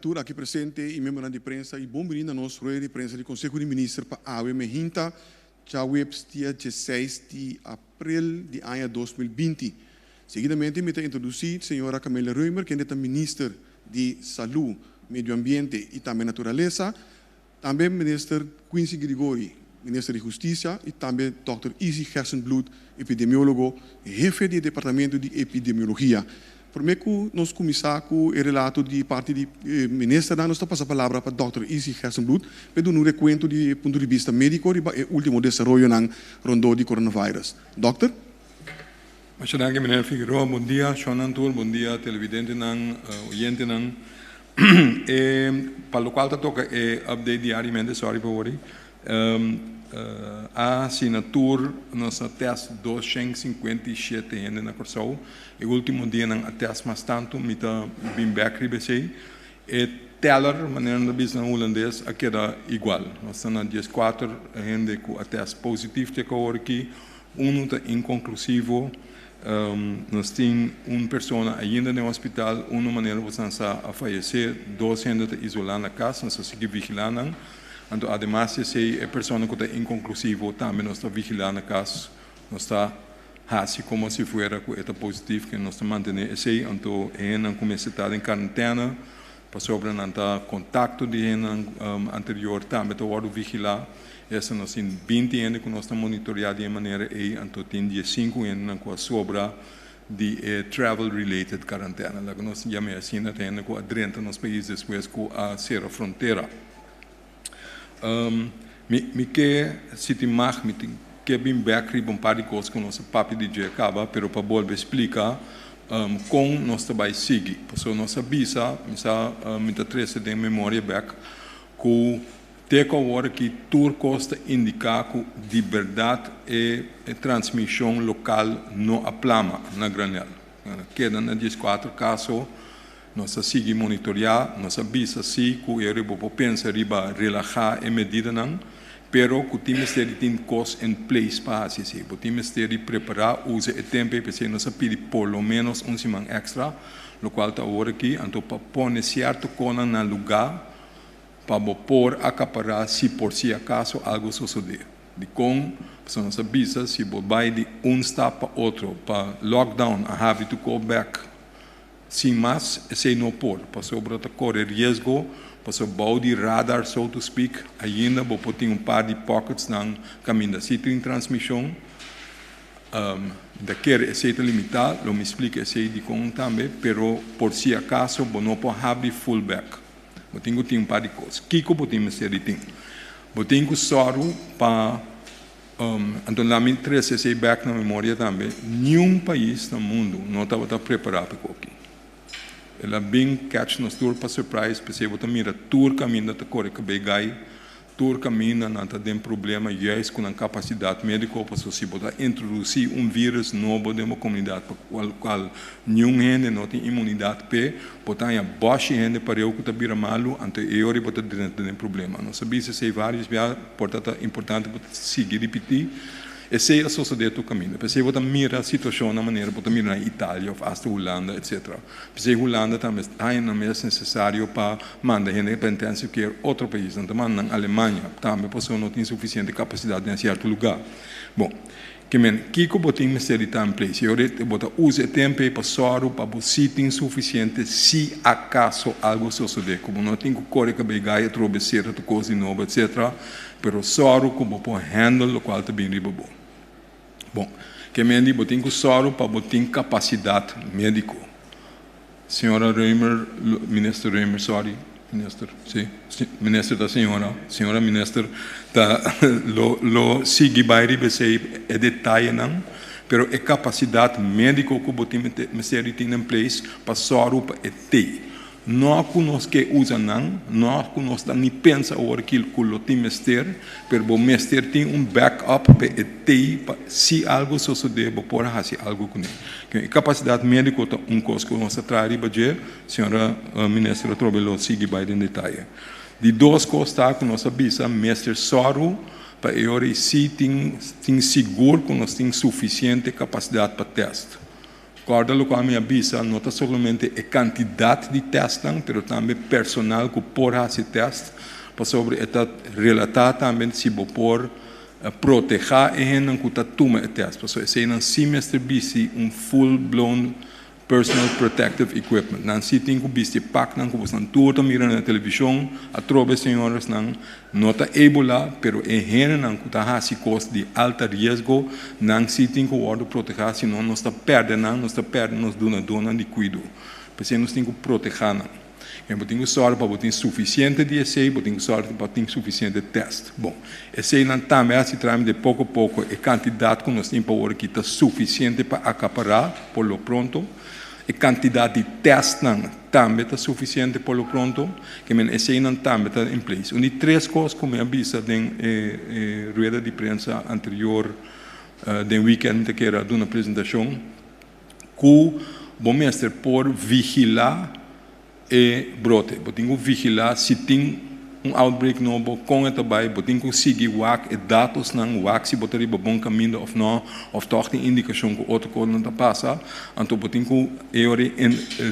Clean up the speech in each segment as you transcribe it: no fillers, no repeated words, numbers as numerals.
tur aki presente i miembronan di prensa i bon bini na nos rueda di prensa di Konseho di Minister pa awe mehinta djaweps dia 16 di aprel di aña 2020. Seguidamente mi ta introdusí señora Camelia Römer, kende ta minister di Salú, Medio Ambiente i tambe Naturalesa, tambe minister Quincy Girigorie, minister di Hustisia, i tambe dòkter Izzy Gerstenbluth, epidemiólogo, hefe di e departamento di epidemiologia. Promé ku nos kuminsá ku e relato di parti di ministernan, nos ta pasa palabra pa dòkter Izzy Gerstenbluth pa e duna un rekuento di e punto di bista médiko riba e último desaroyonan rondó di coronavirus. Dòkter. Masha danki meneer Figueroa, bon dia shonnan tur, bon dia televidentenan, oyentenan. E pa lokual ta toka e update diariamente, sorry pa wori, A asina tur nos a test 257 hende na Kòrsou. E último dianan a test mas tantu, mi ta bin bèk riba esei. E teller, manera nan ta bisa na hulandes, a keda igual. Nos ta na 14 hende ku a test positief te ku awor aki, unu ta inkonklusivo. Nos tin un persona ainda den hospital, unu manera ku boso sa a fayesé, dos hende ta isolá na kas, nos ta sigui vigilá nan. Anto ademas di esei e persona ku ta inkonklusivo tambe nos ta vigilá na kas, nos ta hasi komo si fuera ku e ta positif, ke nos ta mantené esei. Anto e hendenan ku mester ta den karentena pasobra nan ta kontakto di hendenan anterior tambe ta wòrdu vigilá. Esta nos tin 20 hende ku nos ta monitoriá di e manera ei, anto tin 15 hendenan ku a sobra di e travel related karantena. Laga nos yam'é asina, ta hende ku a drenta nos pais despues ku a sera frontera. Mi ke si tin mag, mi tin ke bin bek riba un par di kos ku nos a papia di dje kaba, pero pa bolbe splika kon nos ta bai sigui. Pasobra nos a bisa, mi sa mi ta trese den memoria bek, ku te ku awor aki tur kos ta indiká ku di bèrdat e transmishon lokal no a plama na granel. Keda na 14 kaso. Nos a sigui monitoriá, nos a bisa sí ku e bo por pensa riba relahá e medidanan, pero ku tin mester di tin kos en place pa hasi esei. Bo tin mester di prepará, usa e tempu ei, p'esei nos a pidi por lo ménos un siman èkstra, lokual ta awor aki, anto pa pone sierto konan na lugá pa bo por akapará si por si akaso algu sosodé. Dikon? Pasobra nos a bisa si bo bai di un stap pa otro, pa lockdown a habi to go back. Sin mas, esei no por, pasobra ta kore riesgo, pasobra bou di radar, so to speak, ainda bo por tin un par di pocketsnan kaminda si tin transmishon. Mi ta kere esei ta limitá, lo mi splika esei dikon tambe, pero por si akaso bo no por habri full bek. Bo tin ku tin un par di kos. Kiko bo tin mester di tin? Bo tin ku sòru pa. Anto la mi trese esei bek na memoria tambe, niun pais na mundu no tabata prepará pa e koki. El a bin catch nos tur pa surprise, p'esei bo ta mira tur kaminda ta kore kabei gai, tur kaminda nan ta den problema juist ku nan kapasidat médiko, pasobra si bo ta introdusí un vírus nobo den bo komunidat pa kual niun hende no tin inmunidat p'e, Bo ta haña bòshi hende pareu ku ta bira malu, anto e ora bo ta drenta den problema. Nos a bisa esei vários bia, por ta ta importante bo ta sigui ripití. Esei a sosodé tur kaminda. P'esei bo ta mira situashonnan manera bo ta mira na Italia òf asta Hulanda, etsetera. P'esei Hulanda tambe ta haña nan mes nesesario pa manda hende pa intensive care otro pais. Nan ta manda nan Alemania tambe pasobra no tin sufisiente kapasidat den sierto lugá. Bon. Ke men, kiko bo tin mester di ta in place? E ora bo ta usa e tempu ei pa sòru pa bo si tin sufisiente si akaso algu sosodé, ku bo no tin ku kore kabei gai atrobe sera tur kos di nobo etsetera, pero sòru ku bo por handle lokual ta bin riba bo. Bon, ke men di bo tin ku sòru pa bo tin kapasidat médiko. Señora Römer, Minister Römer, sorry, Minister, sí, Minister ta señora, señora Minister ta lo lo sigui bai riba esei e detayenan, pero e kapasidat médiko ku bo tin mester di tin in place pa sòru pa e tei. No ku nos ke usa nan, no ku nos ta ni pensa awor ki ku lo tin mester, pero bo mester tin un back up pa e tei pa si algu sosodé bo por hasi algu kuné. E kapasidat médiko ta un kos ku nos ta traha riba dje, señora minister atrobe lo sigui bai den detaye. Di dos kos ta ku nos a bisa mester sòru pa e ora i si tin tin sigur ku nos tin sufisiente kapasidat pa tèst. Kòrda lokual mi a bisa, no ta solamente e kantidat di tèstnan, pero tambe personal ku por hasi tèst, pasobra e ta relatá tambe si bo por protehá e hendenan ku ta tuma e tèst, pasobra eseinan sí mester bisti un full blown Personal protective equipment. Nan si tin cu bisti paknan cu bosnan tur ta mira na television. Atrobe señoresnan no ta ebola, pero e hendenan cu ta haci cos di alta riesgo, nan si tin cu wordo proteha, sino nos ta perde nan, nos ta perde nos dunadornan di cuido. P'esey nos tin cu proteha nan. En bo tin cu sòru pa bo tin suficiente di esey, bo tin cu sòru pa tin suficiente test. Bon, eseynan tambe a haci trámite poco poco, e cantidad cu nos tin pa awor aki ta suficiente pa acapará por lo pronto. E cantidad di testnan tambe ta suficiente por lo pronto, ke men eseynan tambe ta in place. Un di tres cos cu mi a bisa den e rueda di prensa anterior den weekend te kera duna presentacion, ku bo mester por vigilá e brote. Bo tin ku vigilá si tin un outbreak nobo, kon e ta bai, bo tin ku sigui wak e datosnan, wak si bo ta riba bon kaminda òf nò, òf tòg tin indikashon ku otro kosnan ta pasa. Anto bo tin ku e ora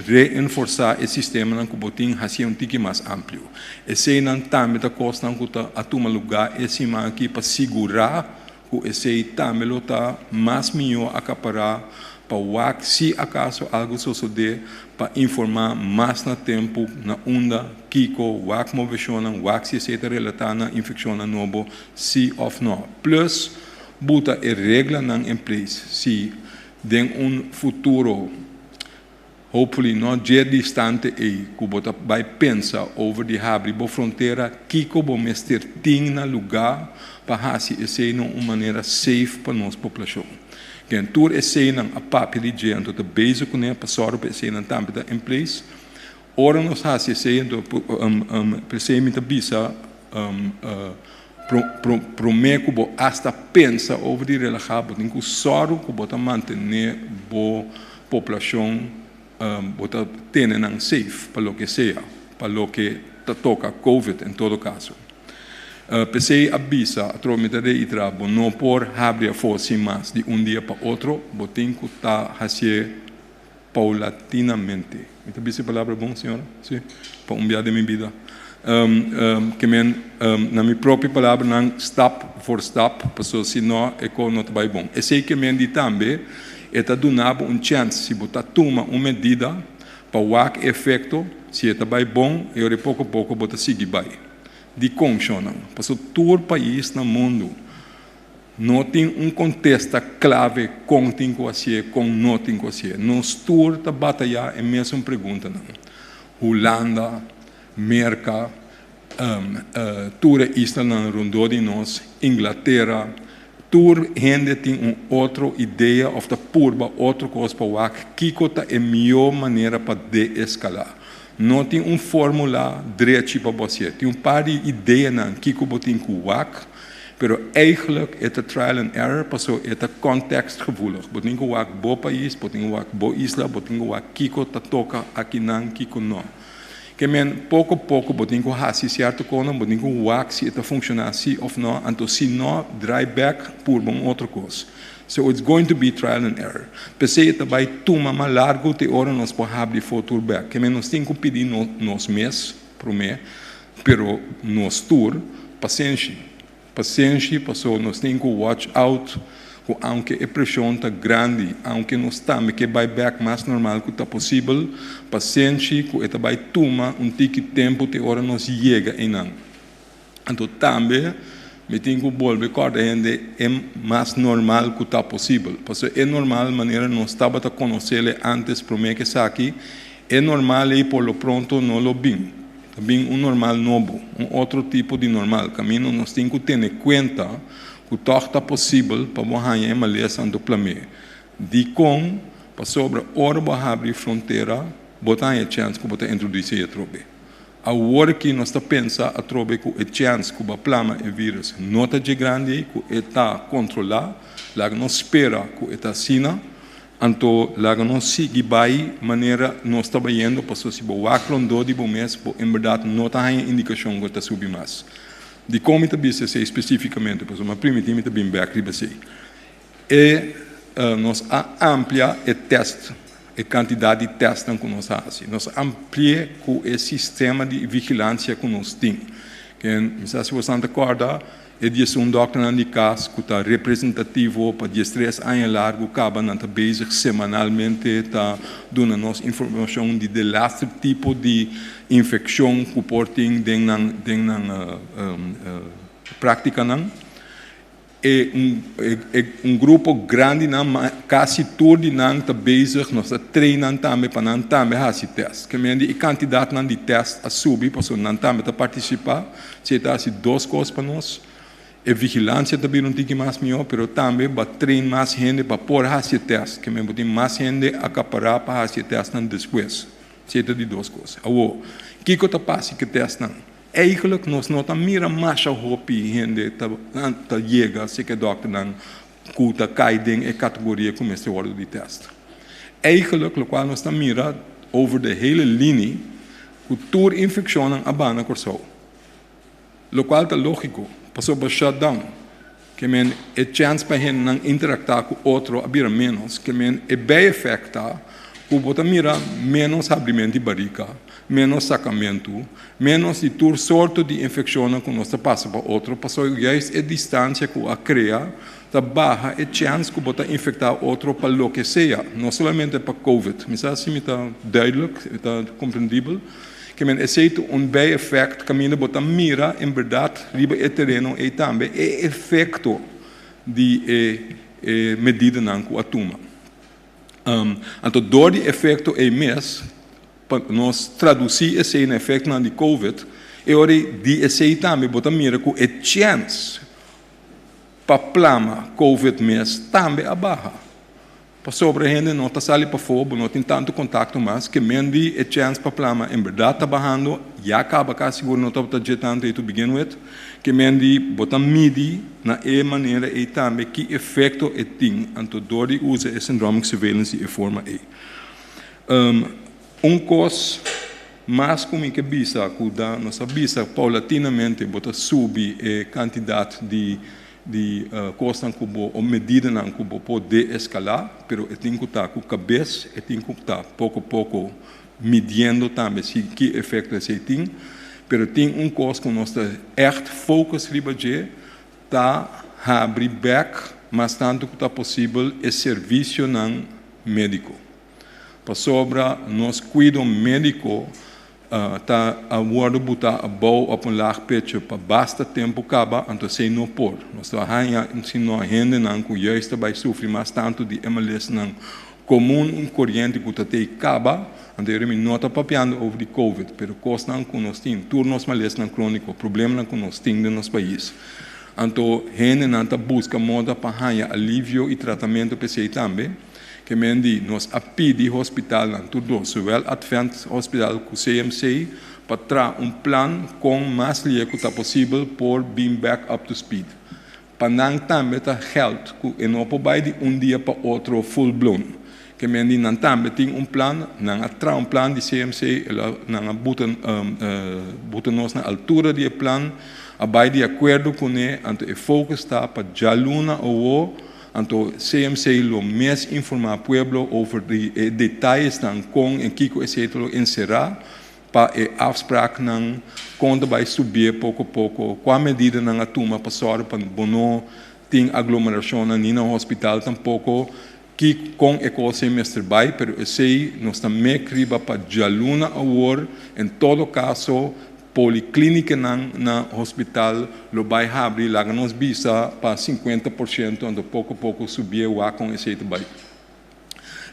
reenforsá e sistemanan ku bo tin, hasié un tiki mas amplio. Eseinan tambe ta kosnan ku ta a tuma lugá e siman aki pa sigurá Ku esei tambe lo ta mas mihó akapará pa wak si akaso algu sosodé pa informá mas na tempu na unda, kiko, wak moveshonnan, wak si esei ta relatá na infekshonnan nobo, si òf nò. Plus, buta e reglanan en place si den un futuro. Hopefully no dje distante ei ku bo ta bai pensa over di habri bo frontera, kiko bo mester tin na lugá pa hasi esei na un manera safe pa nos poblashon. Ken tur eseinan a papia di dje anto ta bezig kuné pa sòru pa eseinan tambe ta in place. Ora nos hasi esei anto p'esei mi ta bisa promé ku bo asta pensa over di relahá bo tin ku sòru ku bo ta mantené bo poblashon bo ta tene nan safe pa loke sea, pa loke ta toka covid en todo kaso. P'esei a bisa atrobe mi ta reiterá bo no por habri afó sin mas di un dia pa otro, bo tin ku ta hasié paulatinamente. Mi ta bisa e palabra bon, señora? Sí, pa un bia den mi bida. Ke men, na mi propio palabranan, stap voor stap, pasobra si no e kos no ta bai bon. Esei ke men di tambe, e ta duna bo un chèns si bo ta tuma un medida pa wak e efekto, si e ta bai bon, e ora poko poko bo ta sigui bai. Dikon, shonnan? Pasobra tur pais na mundu No tin un kontesta klave kon tin ku hasié, kon no tin ku hasié. Nos tur ta batayá e mesun preguntanan. Hulanda, Merka, tur e islanan rondó di nos, Inglatera, tur hende tin un otro idea òf ta purba otro kos pa wak kiko ta e mihó manera pa deeskalá. No tin un fórmula drechi pa bo hasié. Tin un par di ideanan kiko bo tin ku wak. Pero eigenlijk e ta trial and error paso e ta contextgevoelig. Bo tin ku wak bo pais, bo tin ku wak bo isla, bo tin ku wak kiko ta toka akinan, kiko no. Ke men poko poko bo tin ku hasi sierto konan, bo tin ku wak si e ta funshoná si òf no, anto si no, draai bèk purba un otro kos. So it's going to be trial and error. P'esei e ta bai tuma mas largu te ora nos por habri for tur bèk. Ke men nos tin ku pidi nos mes promé. Pero nos tur, pasenshi. Pasenshi paso nos tin ku watch out ku aunke e preshon ta grandi, aunke nos tambe ke bai bek mas normal ku ta posibel, pasenshi ku e ta bai tuma un tiki tempu te ora nos yega einan. Anto tambe mi tin ku bolbe kòrda hende e mas normal ku ta posibel. Paso e normal manera nos tabata konosele antes promé ku esaki, e normal ei por lo pronto no lo bin. Ta bin un normal nobo, un otro tipo di normal, kaminda nos tin ku tene kuenta ku tòg ta posibel pa bo haña e malesa anto plam'é. Dikon? Pasobra ora bo habri frontera, bo ta haña chèns ku bo ta introdusí e atrobe. Awor aki nos ta pensa atrobe ku e chèns ku bo a plama e vírùs no ta dje grandi, ku e ta kontrolá. Laga nos spera ku e ta asina. Anto laga nos sigui bai manera nos ta bayendo, pasobra si bo wak rondó di bo mes, bo en bèrdat no ta haña indikashon ku e ta subi mas. Dikon mi ta bisa esei spesífikamente? Pasobra mi a primintí mi ta bin bèk riba esei. E nos a amplia e tèst. e kantidat di tèstnan ku nos a hasi. Nos a ampli'é ku e sistema di vigilansia ku nos tin. Ken, mi sa si boso ta kòrda, e 11 dòkternan di kas ku ta representativo pa 13 aña largu kaba nan ta bezig semanalmente ta duna nos informashon di delaster tipo di infekshon ku por tin den nan práktikanan. E un grupo grandi nan, kasi tur di nan ta bezig, nos ta train nan tambe pa nan tambe hasi test. Ke men e kantidatnan di test a subi, pasobra nan tambe ta partisipá. Esei ta hasi dos kos pa nos. E vigilansia tambe un tiki mas mihó, pero tambe bo a train mas hende pa por hasi test. Ke men tin mas hende akapará pa hasi test nan despues. Esei ta di dos kos. Awo, kiko ta pasa ku test nan? Eigenlijk nos no ta mira masha hopi hende ta yega serka dòkternan ku ta kai den e kategoria ku mester wòrdu di test. Eigenlijk, lokual nos ta mira over de hele linie, ku tur infekshonnan a baha na Kòrsou. Lokual ta lógiko, pasobra shutdown, ke men e chèns pa hendenan interaktuá ku otro a bira menos, ke men e bijeffect ta ku bo ta mira menos habrimentu di barika, menos sakamentu, menos di tur sorto di infekshon ku nos ta pasa pa otro, pasobra juist e distansia ku a krea ta baha e chèns ku bo ta infektá otro pa loke sea, no solamente pa COVID. Mi sa si mi ta duidelijk, ta komprendibel. Ke men esei ta un bijeffect kaminda bo ta mira en berdat riba e tereno ei tambe e efekto di e medidanan ku a tuma. Anto dor di efekto ei mes, pa nos tradusí esei na efektonan di COVID, e ora di esei tambe bo ta mira ku e chèns pa plama COVID mes tambe a baha. Pasobra hende no ta sali pafó, no tin tantu kontakto mas, ke men di e chèns pa plama en berdat ta bahando, ya kaba kasi sigur no ta tantu to begin with, ke men di bo ta midi na e manera ei tambe ki efekto e tin, anto dor di usa e syndromic surveillance e forma ei. Un kos mas ku mi ke bisa, ku da nos a bisa paulatinamente bo ta subi e kantidat di kosnan ku bo o medidanan ku bo por deeskalá, pero e tin ku ta ku kabes, e tin ku ta poko poko midiendo tambe si ki efekto esei tin, pero tin un kos ku nos ta echt focus riba dje, ta habri bèk mas tantu ku ta posibel e servisionan médiko. Pasobra nos kuido médiko ta wòrdu butá abou op un laag pitje pa basta tempu kaba, anto esei no por. Nos ta haña sino hendenan ku juist ta bai sufri mas tantu di e malesnan komun i koriente ku ta tei kaba, anto mi no ta papiando over di COVID, pero kosnan ku nos tin, tur nos malesnan króniko, problemanan ku nos tin den nos pais. Anto hendenan ta buska moda pa haña alivio i tratamentu pa esei tambe, ke men di nos a pidi hospitalnan tur dos, zowel Advent Hospital ku CMC, pa traha un plan kon mas lihé ku ta posibel por bin back up to speed. Pa nan tambe ta geld ku e no por bai di un dia pa otro full blown. Ke men di nan tambe tin un plan, nan a traha un plan di CMC, nan a buta nos na altura di e plan, a bai di akuerdo kuné, anto e focus ta pa djaluna awo, anto CMC lo mes informá pueblo over di e detayesnan kon en kiko esei lo enserá, pa e afspraaknan kon ta bai subi poko poko, kua medidanan a tuma pa sòru pa bo no tin aglomerashonnan ni na hospital tampoko, ki kon e kos ei mester bai, pero esei nos ta mek riba pa djaluna awor, en todo kaso poliklínikanan na hospital lo bai habri laga nos bisa pa 50%, anto poko poko subi wak kon esei ta bai.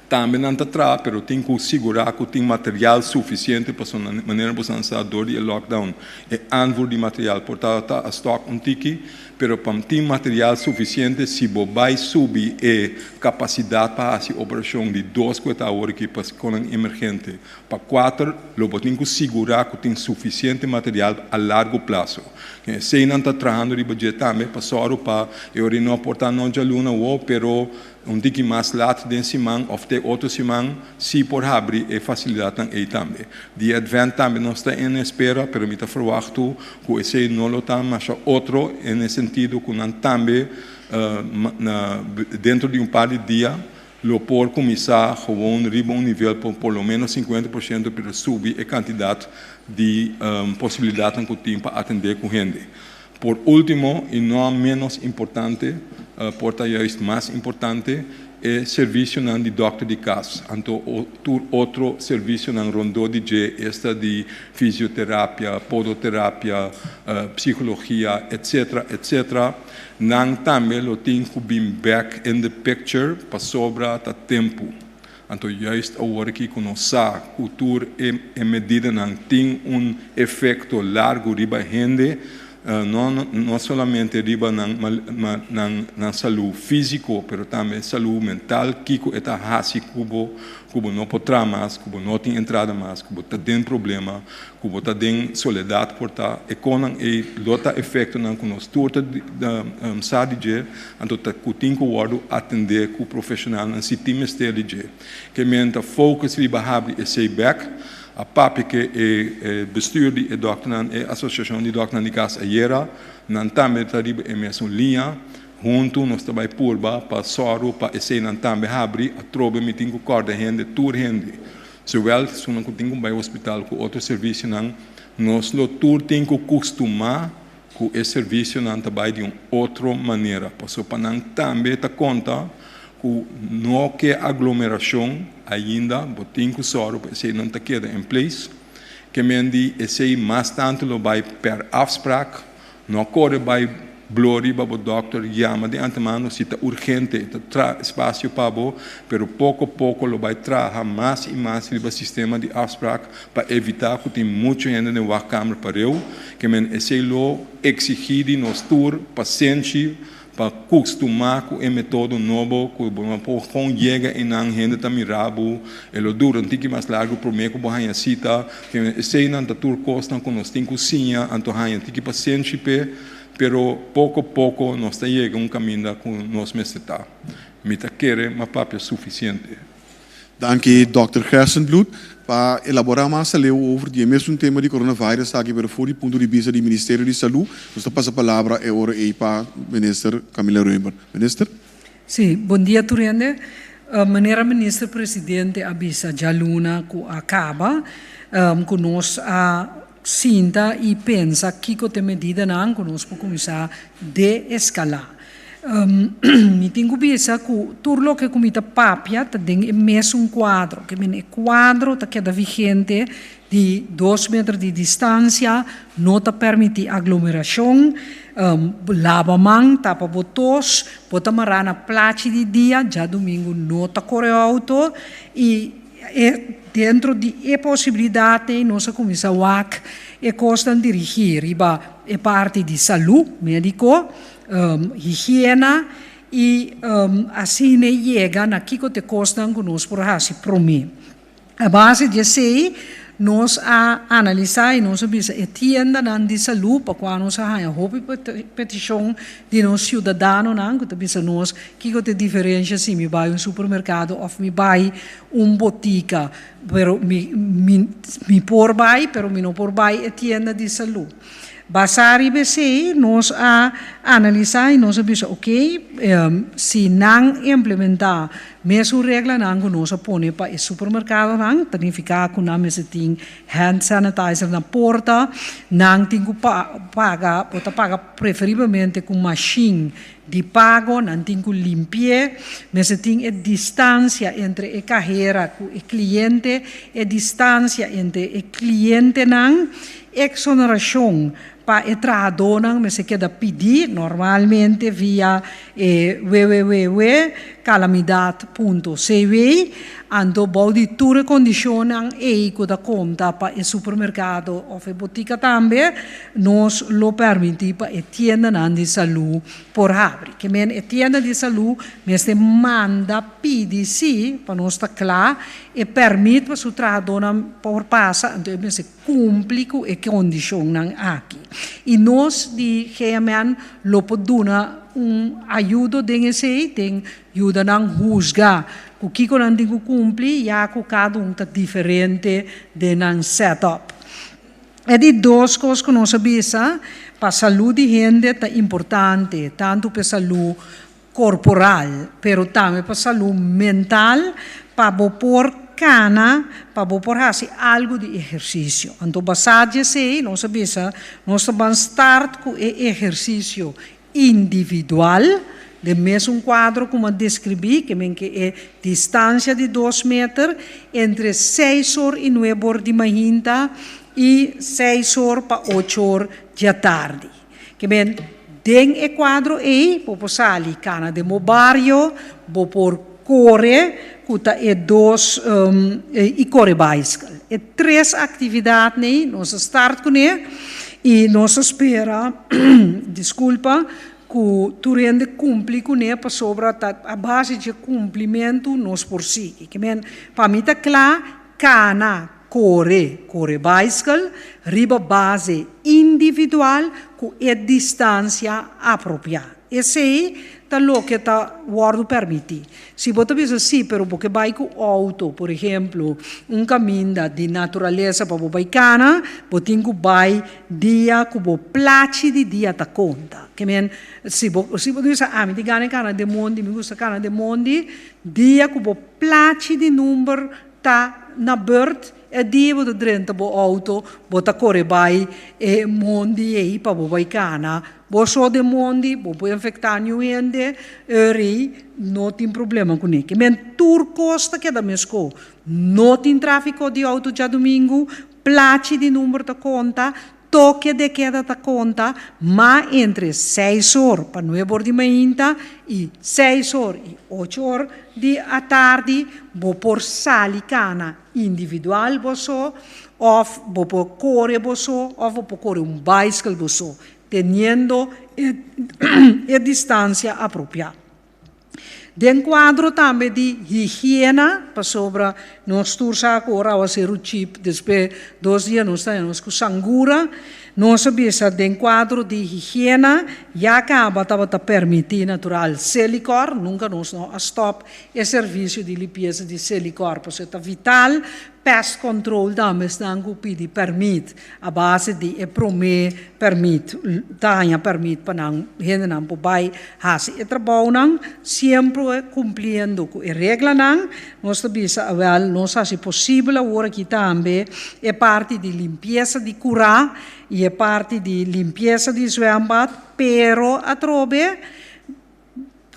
Tambe nan ta traha, pero tin ku sigurá ku tin material sufisiente pa manera bo sa dor di e lockdown e aanvoer di material por ta a stòk un tiki, pero pa tin material sufisiente si bo bai subi e kapasidat pa hasi operashon di dos ku ta awor aki pa konan emergente pa kuater, lo bo tin ku sigurá ku tin sufisiente material a largo plaso. Esei nan ta trahando riba dje tambe pa sòru pa e ora no por ta no djaluna awo, pero un tiki mas lat den siman òf te otro siman si por habri e fasilidatnan ei tambe. Di Advent tambe nos ta en espera, pero mi ta verwacht ku esei no lo ta masha otro den e sentido ku nan tambe dentro di un par di dia. Lo por kuminsá gewoon riba un nivel por por lo menos 50%, pero subi e kantidat di posibilidatnan ku tin pa atendé ku hende. Por último, i no menos importante, por ta juist mas importante, e servisionan di dòkter di kas, anto tur otro servisionan rondó di dje, esta di fisioterapia, podoterapia, psikologia, etc. Etc. Nan tambe lo tin ku bin bèk in the picture pasobra ta tempu. Anto juist awor aki ku nos sa ku tur e medidanan tin un efekto largu riba hende, no no solamente riba nan nan nan salú físiko, pero tambe salú mental, kiko e ta hasi ku bo, ku bo no por traha mas, ku bo no tin entrada mas, ku bo ta den problema, ku bo ta den soledat por ta e konan ei lo ta efektonan ku nos tur ta sa di dje, anto ta ku tin ku wòrdu atendé ku profeshonalnan si tin mester di dje. Ke men ta focus riba habri esei bèk, a papia ke e bestuur di e dòkternan, e asosiashon di dòkternan di kas ayera, nan tambe ta riba e mesun liña, huntu nos ta bai purba pa sòru pa eseinan tambe habri, atrobe mi tin ku kòrda hende, tur hende. Zowel esunnan ku tin ku bai hospital ku otro servisionan, nos lo tur tin ku kustumá ku e servisionan ta bai di un otro manera, pasobra pa nan tambe ta konta ku no ke aglomerashon ainda, bo tin ku sòru pa eseinan ta keda in place. Ke men di esei mas tantu lo bai per afspraak. No kore bai blo riba bo dòkter, yama di antemano si ta urgente, e ta traha espasio pa bo, pero poko poko lo bai traha mas i mas riba sistema di afsprak pa evitá ku tin muchu hende den wachtkamer pareu, ke men esei lo eksigí di nos tur pasenshi pa kustumá ku e metodo nobo ku bo no por kon yega einan, hende ta mira bo, e lo dura un tiki mas largu promé ku bo haña sita. Eseinan ta tur kosnan ku nos tin ku siña, anto haña un tiki pasenshi p'e, pero poko poko nos ta yega un kaminda ku nos mester ta. Mi ta kere m'a papia sufisiente. Danki Dòkter Gerstenbluth pa elabora mas aleu over di e mesun tema di coronavirus aki pero for di punto di bista di Ministerio di Salú. Nos ta pasa palabra e ora ei pa Minister Camilla Römer. Minister. Sí, bon dia tur hende. Manera Minister Presidente a bisa djaluna ku a kaba ku nos a sinta i pensa kiko ta e medidanan ku nos por kuminsá deeskalá. Mi tin ku bisa ku tur loke ku mi ta papia ta den e mesun kuadro, ke men e kuadro ta keda vigente di dos meter di distansia, no ta permití aglomerashon, laba man, tapa bo tos, bo ta mará na plachi di dia, djadumingu no ta kore outo i e dentro di e posibilidat ei nos a kuminsá wak e kosnan dirigí riba e parti di salú médiko. Higiena i asina e yega na kiko ta e kosnan ku nos por hasi promé. A base di esei nos a analisá i nos a bisa e tiendanan di salú pa kua nos a haña hopi petishon di nos siudadanonan ku ta bisa nos kiko ta e diferensha si mi bai un supermerkado òf mi bai un botika pero mi mi por bai pero mi no por bai e tienda di salú. Basá riba esei, nos a analisá i nos a bisa, ok, si nan implementá mesun reglanan ku nos a pone pa e supermerkadonan, ta nifiká ku nan mester tin hand sanitizer na porta, nan tin ku paga, bo ta paga preferiblemente ku mashin di pago, nan tin ku limpi'é, mester tin e distansia entre e kahera ku e kliente, e distansia entre e klientenan. Exonerashon pa e trahadónan mester keda pidí normalmente via e www.calamidad.cw. Anto bou di tur e kondishonnan ei ku ta konta pa e supermerkado òf e botika tambe, nos lo permití pa e tiendanan di salú por habri. Ke men e tienda di salú mester manda pidi sí pa nos ta kla e pèrmit pa su trahadónan por pasa, anto e mester Kumpli ku e kondishonnan aki i nos di GMN lo por duna un ayudo den esei, den yuda nan husga ku kiko nan tin ku kumpli ya ku kada un ta diferente den nan set up. E di dos kos ku nos a bisa, pa salú di hende ta importante, tantu pa e salú. korporal, pero tambe pa salú mental, pa bo por kana, pa bo por hasi algu di ehersisio. Anto basá di esei nos a bisa, nos ta ban start ku e ehersisio individual, den mesun kuadro ku mi a deskribí, ke men ke e distansia di dos meter entre seis or i nuebe or di mainta i seis or pa ocho or djatardi. Ke men, den e kuadro ei bo por sali kana den bo bario, bo por kore ku ta e dos i kore baiskel. E tres aktividatnan ei nos a start kuné i nos a spera, diskulpa, ku tur hende kumpli kuné pasobra ta a base dje kumplimentu nos por sigui. Ke men, pa mi ta kla, kana, kore, kore baiskel riba base individual ku e distansia apropiá. Esei ta loke ta wòrdu pèrmití. Si bo ta bisa sí, pero bo ke bai ku outo, por ehemplo, un kaminda di naturalesa pa bo bai kana, bo tin ku bai dia ku bo plachi di dia ta konta. Ke men, si bo si bo bisa ami tin gana di kana den mondi, mi gusta kana den mondi, dia ku bo plachi di number ta na bùrt, E dia bo ta drenta bo auto, bo ta kore bai e mondi ei pa bo bai kana. Bo so den mondi, bo por infektá niun hende, eri no tin problema kuné. Ke men tur kos ta keda meskó. No tin tráfiko di auto djadumingu, plachi di number ta konta, Toke de keda ta konta ma entre seis or pa nuebe or di mainta i seis or i ocho or di atardi bo por sali kana individual bo so òf bo por kore bo so òf bo por kore un baiskel bo so teniendo e distansia apropiá. Den kuadro tambe di higiena, pasobra nos tur sa ku ora awa seru chip despues dos dia nos ta nos ku sangura, nos a bisa den kuadro di higiena ya kaba tabata permití natural Selikor, nunka nos no a stòp e servisio di limpiesa di Selikor pasobra ta vital. Pest control tambe esnan ku pidi pèrmit a base di e promé pèrmit ta haña pèrmit pa nan hendenan por bai hasi e trabounan siempre kumpliendo ku e reglanan. Nos ta bisa awèl nos hasi posibel awor aki tambe e parti di limpiesa di kurá i e parti di limpiesa di zwembad pero atrobe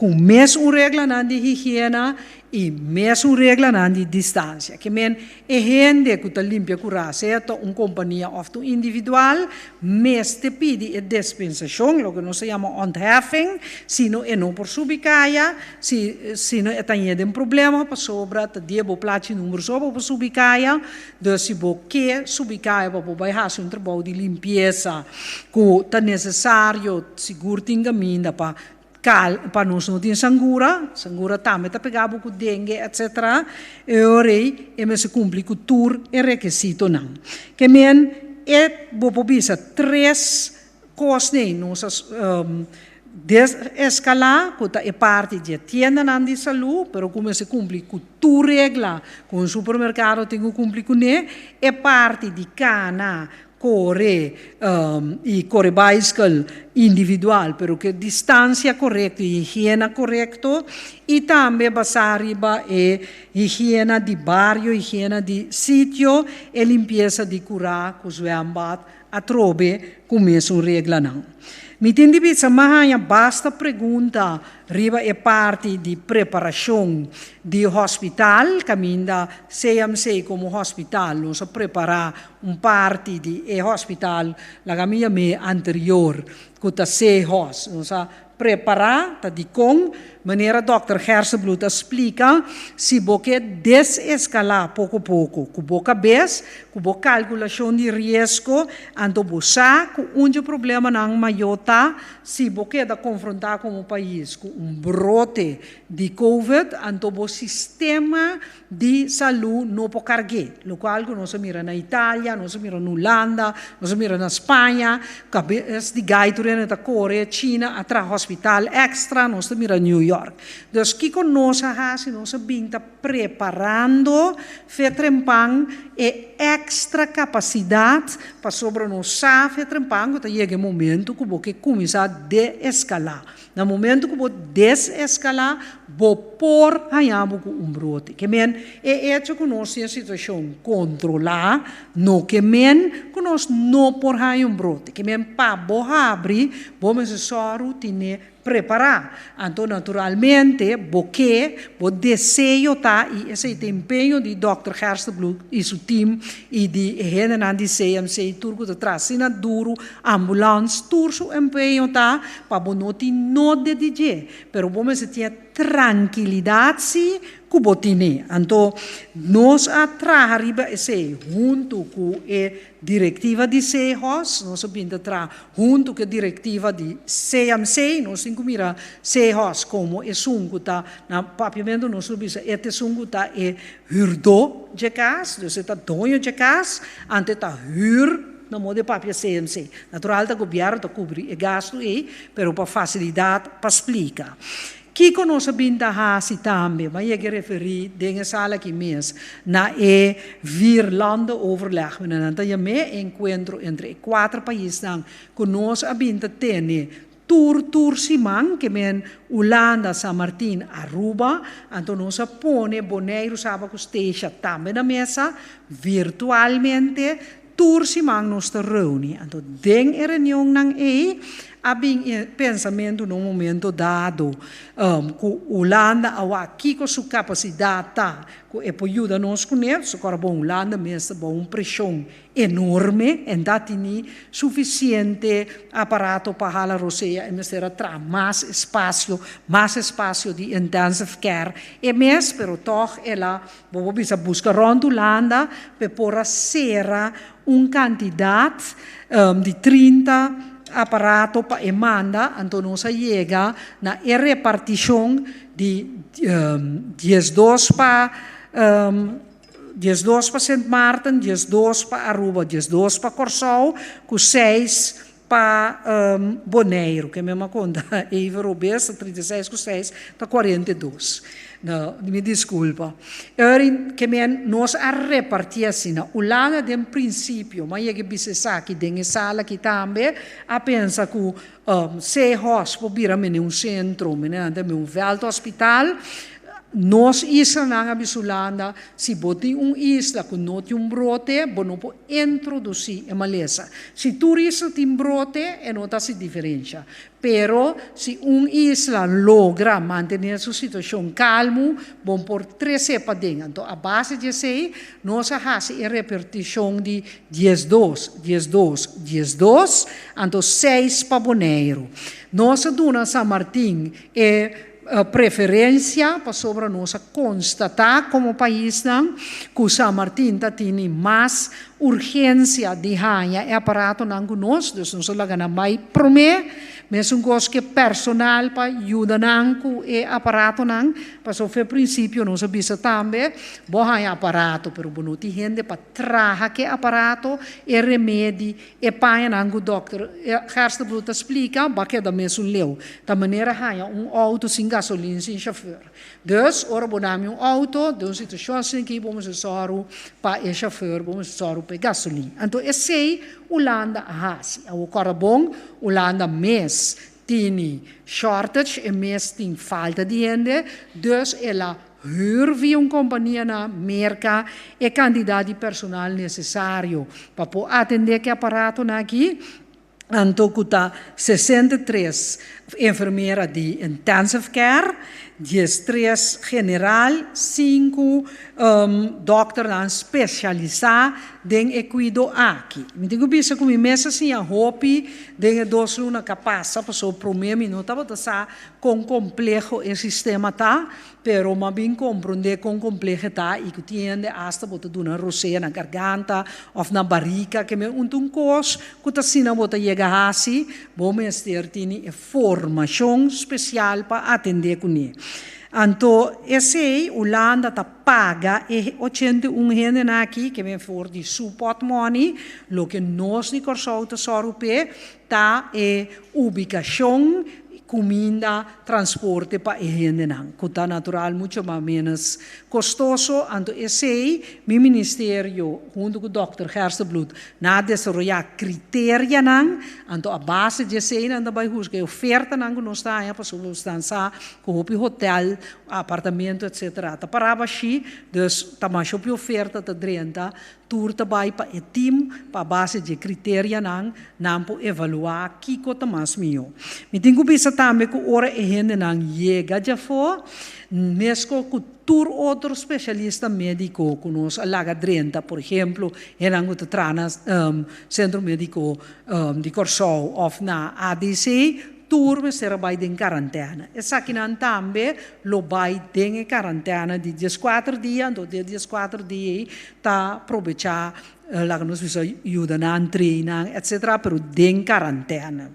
Ku mesun reglanan di higiena i mesun reglanan di distansia. Ke men e hende ku ta limpia kurá, sea ta un kompania òf ta un individual, mester pidi e despensashon, loke nos ta yama ontheffing, sino e no por subi kaya, si sino e ta ñe den problema pasobra ta dia bo plachi number so bo por subi kaya. Dus si bo ke subi kaya pa bo bai hasi un trabou di limpiesa ku ta nesesario, sigur tin kaminda pa Kal pa nos no tin sangura, sangura tambe ta pega bo ku dengue etc. E ora ei e mester kumpli ku tur e rekisitonan. Ke men e bo por bisa tres kos nei nos a deseskalá ku ta e parti di e tiendanan di salú pero ku mester kumpli ku tur regla ku un supermerkado tin ku kumpli kuné, e parti di kana Kore i kore baiskel individual pero ku e distansia korekto i higiena korekto i tambe basá riba e higiena di bario, higiena di sitio, e limpiesa di kurá ku zwembad atrobe ku mesun reglanan. Mi tin di bisa m'a haña basta pregunta riba e parti di preparashon di hospital kaminda CMC komo hospital nos a prepará Un parti di e hospital laga mi yam'é anterior ku ta CHOS. Nos a prepará ta dikon, manera dòkter Gerstenbluth a splika, si bo ke deseskalá poko poko ku bo kabes, ku bo kalkulashon di riesgo, anto bo sa ku un dje problemanan mayó ta si bo keda konfrontá komo pais ku un brote di covid, anto bo sistema di salú no por karg'é, lokual ku nos a mira na Italia, nos a mira na Hulanda, nos a mira na Spaña, kabes di gai tur hende ta kore, China a traha hospital èkstra, nos ta mira New York. Dus kiko nos a hasi? Nos a bin ta preparando fe trempan e èkstra kapasidat pasobra nos sa fe trempan ku ta yega e momentu ku bo ke kuminsá deeskalá. Na momentu ku bo. deseskalá, bo por haña bo ku un brote. Ke men, e echo ku nos tin e situashon kontrolá no ke men ku nos no por haña un brote. Ke men, pa bo habri, bo mester sòru tine prepará. Anto naturalmente bo ke, bo deseo ta i esei ta empeño di dòkter Gerstenbluth i su tim i di e hendenan di CMC tur ku ta traha asina duru, ambulans, tur su empeño ta pa bo no tin node di dje. Pero bo mester tin e trankilidat si ku bo tine. Anto nos a traha riba esei huntu ku e direktiva di SEHOS, nos a bin ta traha huntu ku e direktiva di CMC, nos tin ku mira SEHOS komo esun ku ta, na papiamentu nos lo bisa e ta esun ku ta e hürdó dje kas, dus e ta doño dje kas, anto e ta hür na modo di papia CMC. Natural ta gobièrnu ta kubri e gastu ei, pero pa fasilidat pa splika. Kiko nos a bin ta hasi tambe? M'a yega referí den e sala aki mes na e vierlandenoverleg, mira nan ta yam'é, e enkuentro entre e kuater paisnan ku nos a bin ta tene tur tur siman, ke men Hulanda, San Martin, Aruba, anto nos a pone Boneiru, Saba ku Statia tambe na mesa virtualmente. Tur siman nos ta reuni, anto den e reunionnan ei a bin e pensamentu na un momento dado ku Hulanda a wak kiko su kapasidat ta ku e por yuda nos kuné. So kòrda bon Hulanda mes ta bou un preshon enorme, en ta tini sufisiente aparato pa hala rosea, e mester a traha mas espasio, mas espasio di intensive care e mes, pero tòg el a Bo por bisa buska rònt Hulanda p'e por a sera un kantidat di 30 aparato pa e manda, anto nos a yega na e repartishon di 12 pa 12 pa Sint Maarten, 12 pa Aruba, 12 pa Kòrsou ku seis pa Boneiru, ke mi a konta even robes, ta 36 ku 6 ta 42. No, mi diskulpa. Eri, ke men nos a repartí asina. Hulanda den prinsipio, m'a yega bisa esaki den e sala aki tambe, a pensa ku Zeehorst por bira mene un sentro, mene nan ta un veldhospitaal. Nos islanan a bisa Hulanda, si bo tin un isla ku no tin un brote, bo no por introdusí e malesa. Si tur isla tin brote, e no ta hasi diferensha. Pero si un isla logra mantené su situashon kalmu, bo por tres'é paden. Anto a base di esei, nos a hasi e repartishon di 12, 12, 12, anto seis pa Boneiru. Nos a duna San Martin e preferensia pasobra nos a konstatá komo paisnan ku San Martin ta tini mas urgensia di haña e aparatonan ku nos, dus nos a laga nan bai promé. Mesun kos ku e personal pa yuda nan ku e aparatonan, pasobra for prinsipio nos a bisa tambe, bo haña aparato pero bo no tin hende pa traha ku e aparato, e remedi, E pañanan ku dòkter Gerstenbluth ta splika ba keda mesun leu. Ta manera haña un outo sin gasolin, sin shofùr. Dus, ora bo dami un outo, den un situashon asin aki bo mester sòru pa e shofùr, bo mester sòru pa e gasolin. Anto esei Hulanda a hasi. Awor kòrda bon, Hulanda mes tini shortage, e mes tin falta di hende, dus el a Huur via un kompania na Merka e kantidat di personal nesesario pa por atendé ku e aparatonan aki, anto ku ta 63 enfermera di intensive care, 13 general, sinku dòkternan spesialisá den e kuido aki. Mi tin ku bisa ku mi mes a siña hopi den e dos luna ku a pasa, pasobra promé mi no tabata sa Kon kompleho e sistema ta, pero m'a bin komprondé kon kompleho e ta i ku tin hende asta bo ta duna rosea na garganta òf na barika ke men un ta un kos ku ta asina bo ta yega hasi, bo mester tini e formashon spesial pa atendé kuné. Anto esei Hulanda ta paga e 81 hendenan aki ke men for di su pòtmòni, loke nos di Kòrsou ta sòru p'e ta e ubikashon. Kuminda, transporte pa e hendenan, ku ta natural mucho mas menos kostoso, anto esei mi ministerio huntu ku dòkter Gerstenbluth nan a desaroyá kriterianan, anto a base di esei nan ta bai husga e ofertanan ku nos ta haña pasobra nos ta sa ku hopi hotel, apartamento etcetera ta pará bashí, dus ta masha hopi oferta ta drenta. Tur ta bai pa e tim pa a base dje kriterianan nan por evaluá kiko ta mas mihó. Mi tin ku bisa tambe ku ora e hendenan yega djafó, mesko ku tur otro spesialista médiko ku nos a laga drenta, por ehemplo, hendenan ku ta traha na Sentro Médiko di Kòrsou òf na ADC, Tur mester a bai den karantèna. Esakinan tambe lo bai den e karantèna di dieskuater dia, anto den e dieskuater dia ei ta probechá laga nos bisa yuda nan, train nan, etcetera, pero den karantèna.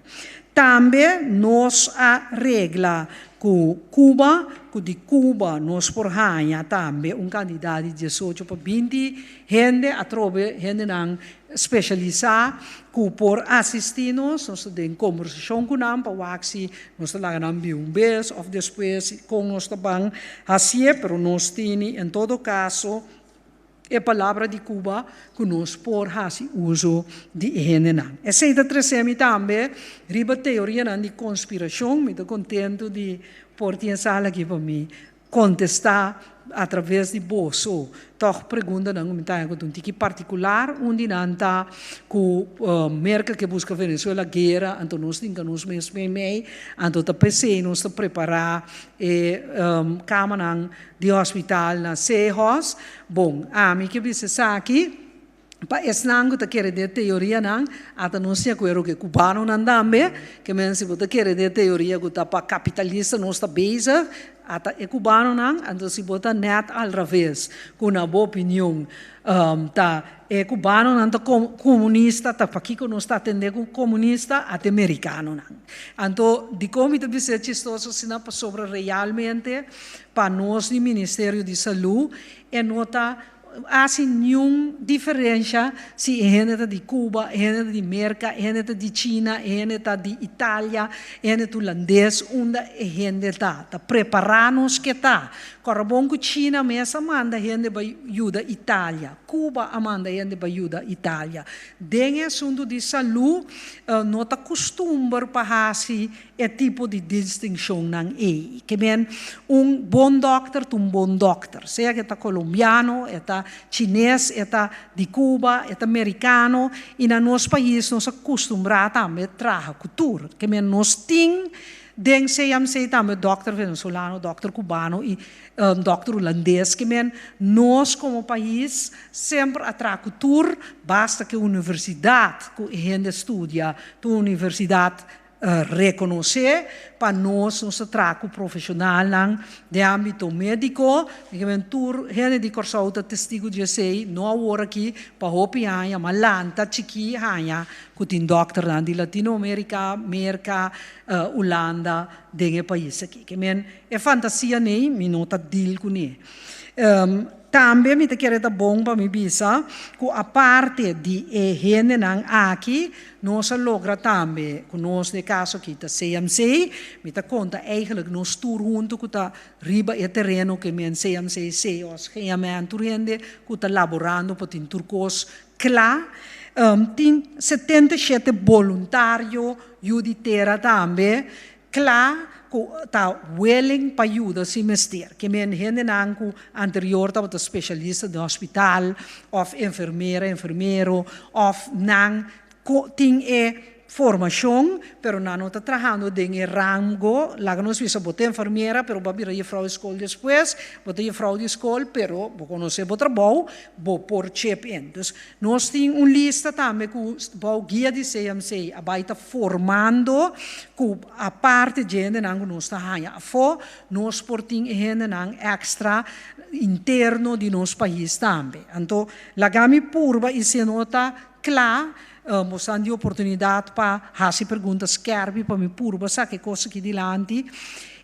Tambe nos a regla ku Cuba, ku di Cuba nos por haña tambe un kantidat di diesocho pa binti hende, atrobe hendenan Spesialisá ku por asistí nos, nos ta den kombersashon ku nan pa wak si nos ta laga nan bin un bes òf despues kon nos ta ban hasié, pero nos tini en todo kaso e palabra di Cuba ku nos por hasi uso di e hendenan. Esei ta trese mi tambe riba teorianan di konspirashon, mi ta kontentu di por tin e sala aki pa mi Kontestá atraves di boso tòg preguntanan ku mi ta haña ku ta un tiki partikular. Un di nan ta ku Merka ke buska Venezuela guera, anto nos tin ka nos mes meimei, anto ta p'esei nos ta prepará e kamanan di hospital na Sehos. Bon, ami ke bisa esaki. Pa esnan ku ta kere den e teorianan, ata nos tin akuerdo ku e kubanonan tambe, ke men si bo ta kere den e teoria ku ta pa kapitalista nos ta bezig, ata e kubanonan, anto si bo ta nèt al raves ku na bo opinion ta e kubanonan ta komunista, ta pakiko nos ta atendé ku komunista, ata e merikanonan. Anto dikon mi ta bisa e chistoso asina? Pasobra realmente pa nos di Ministerio di Salú e no ta Hasi niun diferensha si e hende ta di Cuba, e hende ta di Merca, e hende ta di China, e hende ta di Italia, e hende ta Hulandes, unda e hende ta. Ta prepara nos ke ta. Kòrda bon ku China mes a manda hende bai yuda Italia, Cuba a manda hende bai yuda Italia. Den e asuntu di salú no ta kustumber pa hasi E tipo di distinshonnan ei. Ke men, un bon dòkter ta un bon dòkter, sea ke ta kolombiano, e ta chines, e ta di Cuba, e ta merikano, i na nos pais nos a kustumbrá tambe traha ku tur. Ke men, nos tin den CMC tambe dòkter venezolano, dòkter kubano i dòkter hulandes. Ke men, nos komo pais semper a traha ku tur, basta ke universidat ku e hende studia ta un universidat Rekonosé pa nos, nos ta traha ku profeshonalnan den ámbito médiko. Mi ke men tur hende di Kòrsou ta testigu di esei, no awor aki, pa hopi aña, ma lanta chikí haña ku tin dòkternan di Latinoamerika, Merka, Ulanda den e pais aki. Ke men e fantasia nei mi no ta deal kuné. Tambe mi ta kere ta bon pa mi bisa ku aparte di e hendenan aki, nos a logra tambe ku nos den e kaso aki ta CMC, mi ta konta eigenlijk nos tur huntu ku ta riba e tereno ke men CMC, CEOS, GMN, tur hende ku ta laborando pa tin tur kos kla. Tin 77 boluntario yu di tera tambe Kla ku ta willing pa yuda si mester. Ke men hendenan ku anterior tabata spesialista den hospital òf enfermera, enfermero òf nan ku tin e formashon pero nan no ta trahando den e rango, laga nos bisa bo ta enfermera pero bo a bira jefrou di skol despues, bo ta jefrou di skol pero bo konosé bo trabou, bo por chip in. Dus Nos tin un lista tambe ku bou guia di CMC a bai ta formando ku aparte dje hendenan ku nos ta haña afó, nos por tin e hendenan èkstra interno di nos pais tambe. Anto laga mi purba i si no ta kla bo san di oportunidat pa hasi pregunta skèrpi pa mi purba saka e kos aki dilanti.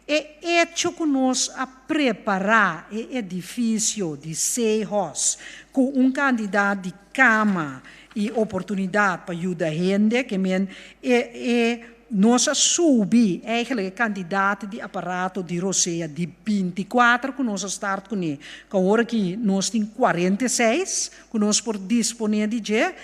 E echo ku nos a prepará e edifisio di Seahorse ku un kantidat di kama i oportunidat pa yuda hende, ke men e e. nos a subi eigenlijk e kantidat di aparato di rosea di 24 ku nos a start kuné, ku awor aki nos tin 46 ku nos por disponé di dje,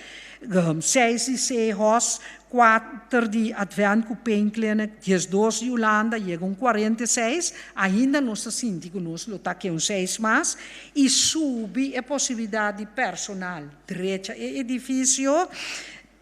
6 di Sehos, 4 di Advent ku Pain Clinic, 12 di Hulanda, yega un 46, ainda nos ta sinti ku nos lo ta ke un 6 mas, i subi e posibilidat di personal drecha e edifisio,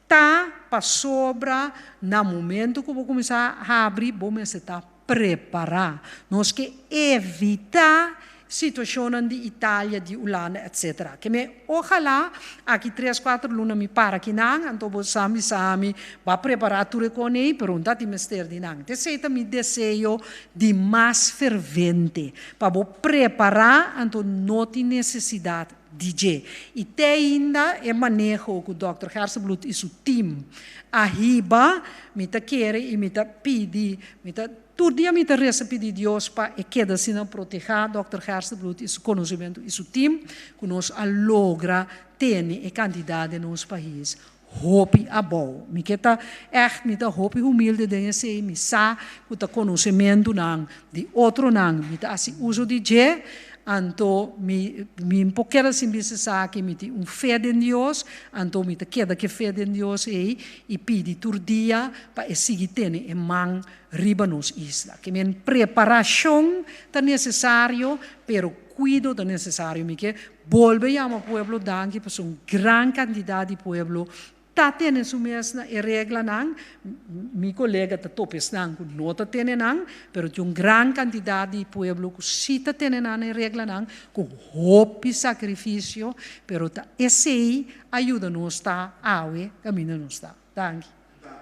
ta pasobra na momento ku bo kuminsá habri, bo mester ta prepará. Nos ke evitá situashonnan di Italia, di Hulanda, etc. Ke me ojalá aki tres, kuater luna mi para akinan, anto bo sa bisa mi ba prepará tur e kon ei, pero un ta tin mester di nan. T'esei ta mi deseo di mas fervente, pa bo prepará, anto no tin nesesidat di dje. I te ainda e maneho ku dòkter Gerstenbluth i su tim a hiba, mi ta kere i mi ta pidi, mi ta, tur dia mi ta resa pidi Dios pa e keda asina protehá dòkter Gerstenbluth i su konosementu i su tim, ku nos a logra tene e kantidat den nos pais hopi abou. Mi ke ta ègt, mi ta hopi humilde den esei, mi sa ku ta konosementunan di otronan mi ta hasi uso di dje, anto mi mi por keda sin bisa esaki, mi tin un fe den Dios, anto mi ta keda ku e fe den Dios ei i pidi tur dia pa e sigui tene e man riba nos isla. Ke men preparashon ta nesesario, pero kuido ta nesesario. Mi ke Bolbe yama pueblo danki pasobra un gran kantidat di pueblo ta tene su mes na e reglanan. Mi kolega ta topa esnan ku no ta tene nan, pero tin un gran kantidat di pueblo ku si ta tene nan na e reglanan ku hopi sakrifisio, pero ta esei a yuda nos ta awe kaminda nos ta. Danki.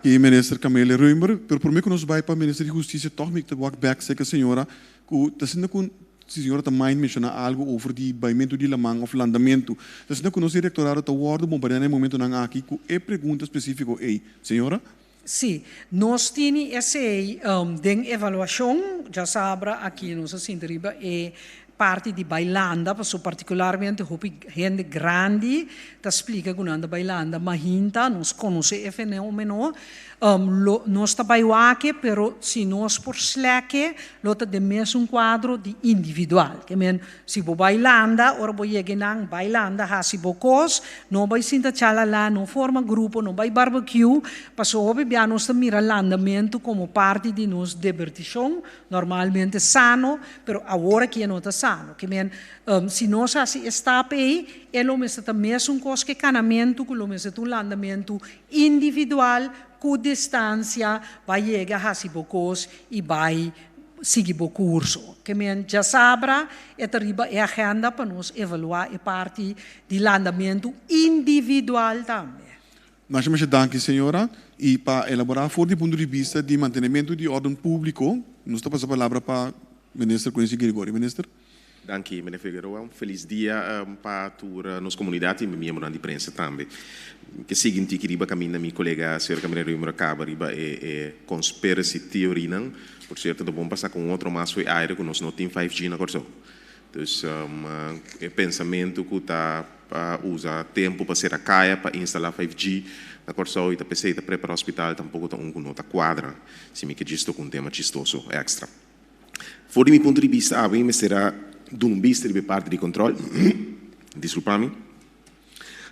I Minister Camelia Römer, pero prome ku nos bai pa Minister di Hustisia tòg mi ta wak bèk serka señora ku ta sinta ku si señora ta mind menshoná algu over di baimentu di laman òf landamentu. Ta sinta ku nos direktorado ta wòrdu bombardeá na e momentunan aki ku e pregunta spesífiko ei. Señora? Sí, nos tini esei den evaluashon. Djasabra aki nos a sinta riba e parti di bai landa, pasobra partikularmente hopi hende grandi ta splika ku nan ta bai landa mahinta, nos konosé e fenomeno, lo nos ta bai wak-e, pero si nos por slèk-e lo ta den mesun kuadro di individual. Ke men, si bo bai landa, ora bo yega einan, bai landa, hasi bo kos, no bai sinta chalala, no forma grupo, no bai barbecue, pasobra hopi bia nos ta mira landamentu komo parti di nos debertishon, Normalmente sano, pero awor aki e no ta sano. Ke men, si nos hasi e stap ei, e lo mester ta mesun kos ke kanamentu, ku lo mester ta un landamentu individual, ku distansia, bai yega hasi bo kos i bai sigui bo kurso. Ke men, djasabra e ta riba e agenda pa nos evaluá e parti di landamentu individual tambe. Masha masha danki señora y pa elabora for di punto di bista di mantenimento di orden publico nos ta pasa palabra pa Minister Quincy Gregory. Minister. Danki meneer Figueroa. Un felis dia pa tur nos comunidad y mi miembronan di prensa tambe. Mi ke sigui un tiki riba caminda mi colega señor Caminero Jumero caba riba e conspiracy theorynan. Por cierto ta bon pa saca un otro mas fo'i aire cu nos no tin 5G na Corsou. Dus e pensamentu ku ta pa usa tempu pa sera kaya pa instalá 5G na Kòrsou i ta p'esei ta prepará hospital tampoko ta un ku no ta kuadra, si mi ke djis toka un tema chistoso èkstra. For di mi punto di bista awe mi mester a duna un bista riba e parti di kòntròl, diskulpa mi.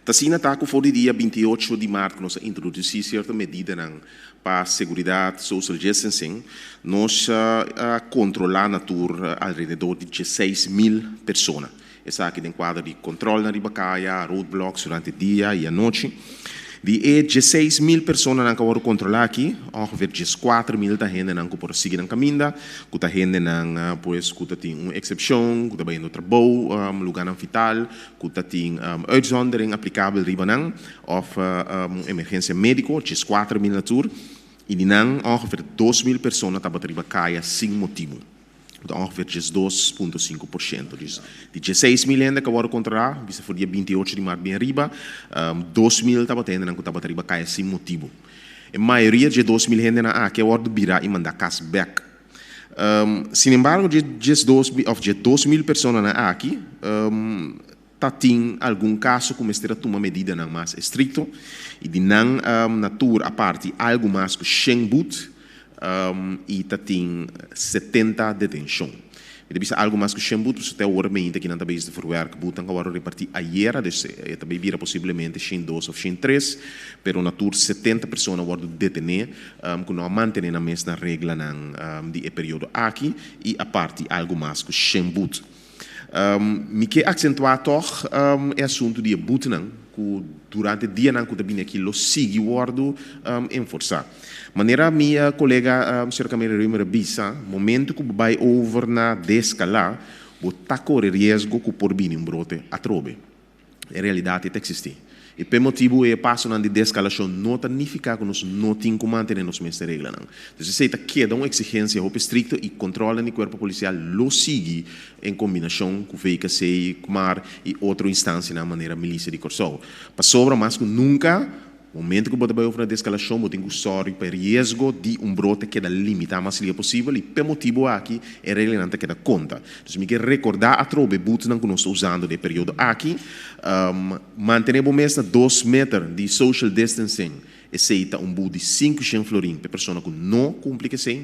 Ta asina ta ku for di dia 28 di mart ku nos a introdusí sierto medidanan pa seguridat, social distancing, nos a kontrolá na tur alrededor di 16.000 persona. Esaki den kuadro di kontrolnan riba kaya, roadblocks durante dia i anochi. Di e 16.000 personanan ku a wòrdu kontrolá aki, ongeveer 14.000 ta hendenan ku por a sigui nan kaminda, ku ta hendenan pues ku ta tin un eksepshon, ku ta bayendo trabou, lugánan vital, ku ta tin uitzondering aplikabel riba nan òf un emergensia médiko, 14.000 na tur, i di nan ongeveer 2.000 persona tabata riba kaya sin motibu, ku ta ongeveer 12.5%. Dus di 16.000 hende ku a wòrdu kontrolá, bisa for dia 28 di mart bien riba, 2.000 tabata hendenan ku tabata riba kaya sin motibu. E mayoria dje 2.000 hendenan aki a wòrdu birá i mandá kas bèk. Sin embargo, dje 12 òf dje 2.000 personanan aki ta tin algun kaso ku mester a tuma medidanan mas estrikto i di nan na tur a parti algu mas ku shen but. I ta tin 70 detenshon. Mi ta bisa algu mas ku shen but, pasobra te awor meinta ki nan ta bezig ta verwerk butnan ku a wòrdu repartí ayera, dus e ta bay bira posiblemente 102 òf 103, pero na tur 70 persona a wòrdu detené ku no a mantené nan mes na reglanan di e periodo aki i a parti algu mas ku 100 but. Mi ke aksentuá tòg e asuntu di e butnan ku durante dianan ku ta bini aki lo sigui wòrdu enforsá. Manera mi kolega señor Camilo Römer a bisa, momentu ku bo bai over na deskalá, bo ta kore riesgo ku por bini un brote atrobe. E realidat ei ta eksistí. I p'e motibu ei e pasonan di deskalashon no ta nifiká ku nos no tin ku mantené nos mes e reglanan. Dus esei ta keda un eksigensia hopi estrikto i kòntròlnan di kuerpo polisial lo sigui en kombinashon ku VKC, Kmar i otro instansianan manera Milisia di Kòrsou. Pasobra mas ku nunka Momento ku bo ta bai over na deskalashon, bo tin ku sòru pa e riesgo di un brote keda limitá mas lia posibel i p'e motibu aki e reglanan ta keda konta. Dus mi ke rekordá atrobe butnan ku nos ta usando den e periodo aki, Mantené bo mes na 2 meter di social distancing, esei ta un but di 500 florin p'e persona ku no kumpli ku esei.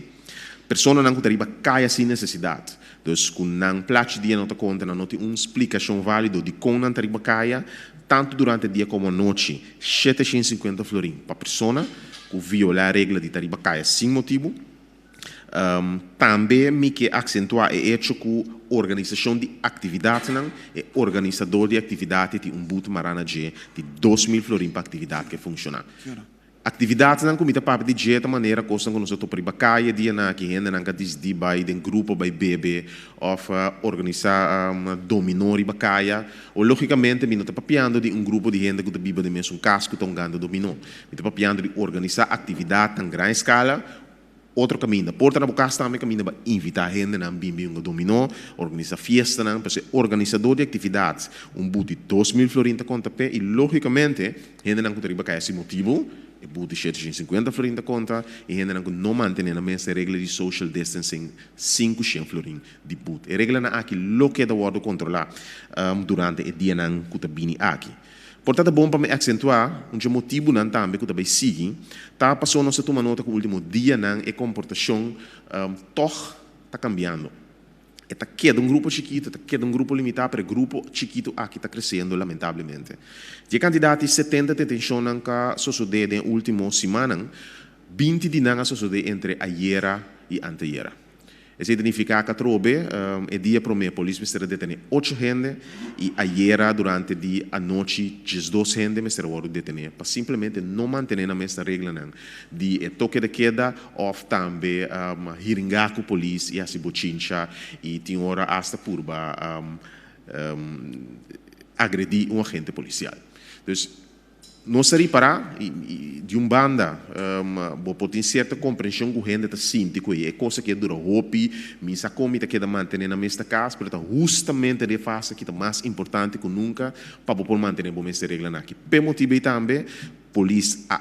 Personanan ku ta riba kaya sin nesesidat, dus ku nan plachi dia no ta konta, nan no tin un splikashon válido dikon nan ta riba kaya, tantu durante dia komo anochi, 750 florin pa persona ku violá regla di ta riba kaya sin motibu. Tambe mi ke aksentuá e echo ku organisashon di aktividatnan, e organisadó di aktividat tin un but mará na dje di 2000 florin pa aktividat ke funshoná. Aktividatnan ku mi ta papia di dje ta manera kosnan ku nos a topa riba kaya dianan aki, hendenan ka disidí bai den grupo bai bebe òf organisá dominó riba kaya. O lógikamente mi no ta papiando di un grupo di hende ku ta biba den mesun kas ku ta hungando dominó. Mi ta papiando di organisá aktividatnan gran eskala. Otro kaminda, por ta na bo kas tambe kaminda bo a invitá hendenan bin bin hunga dominó, organisá fiestanan, pasobra e organisadó di aktividat un but di 2000 florin ta konta p'e i lógikamente hendenan ku ta riba kaya sin motibu e but di 750 florin ta konta i hendenan ku no mantené nan mes e regla di social distancing 500 florin di but. E reglanan aki lo keda wòrdu kontrolá durante e dianan ku ta bini aki. Por ta ta bon pa mi aksentuá un dje motibunan tambe ku ta bai sigui ta pasobra nos ta tuma nota ku último dianan e komportashon tòg ta kambiando. E ta keda un grupo chikitu, e ta keda un grupo limitá, pero e grupo chikitu aki ta kresiendo lamentablemente. Di e kantidat di 70 detenshonnan ku a sosodé den e último simannan, 20 di nan a sosodé entre ayera i anteyera. Esei ta nifiká ku atrobe e dia promé polis mester a detené ocho hende i ayera durante di anochi 12 hende mester a wòrdu detené pa simplemente no mantené nan mes na reglanan di e toke de keda òf tambe hiringá ku polis i hasi bochincha i tin ora asta purba agredí un agente polisial. Dus. Nos ta ripará, di un banda, bo por tin sierto komprenshon ku hende ta sinti ku e kos aki a dura hopi, mi sa kon mi ta keda mantené nan mes na kas, pero ta hustamente den e fase aki ta mas importante ku nunka pa bo por mantené bo mes den reglanan aki. P'e motibu ei tambe polis a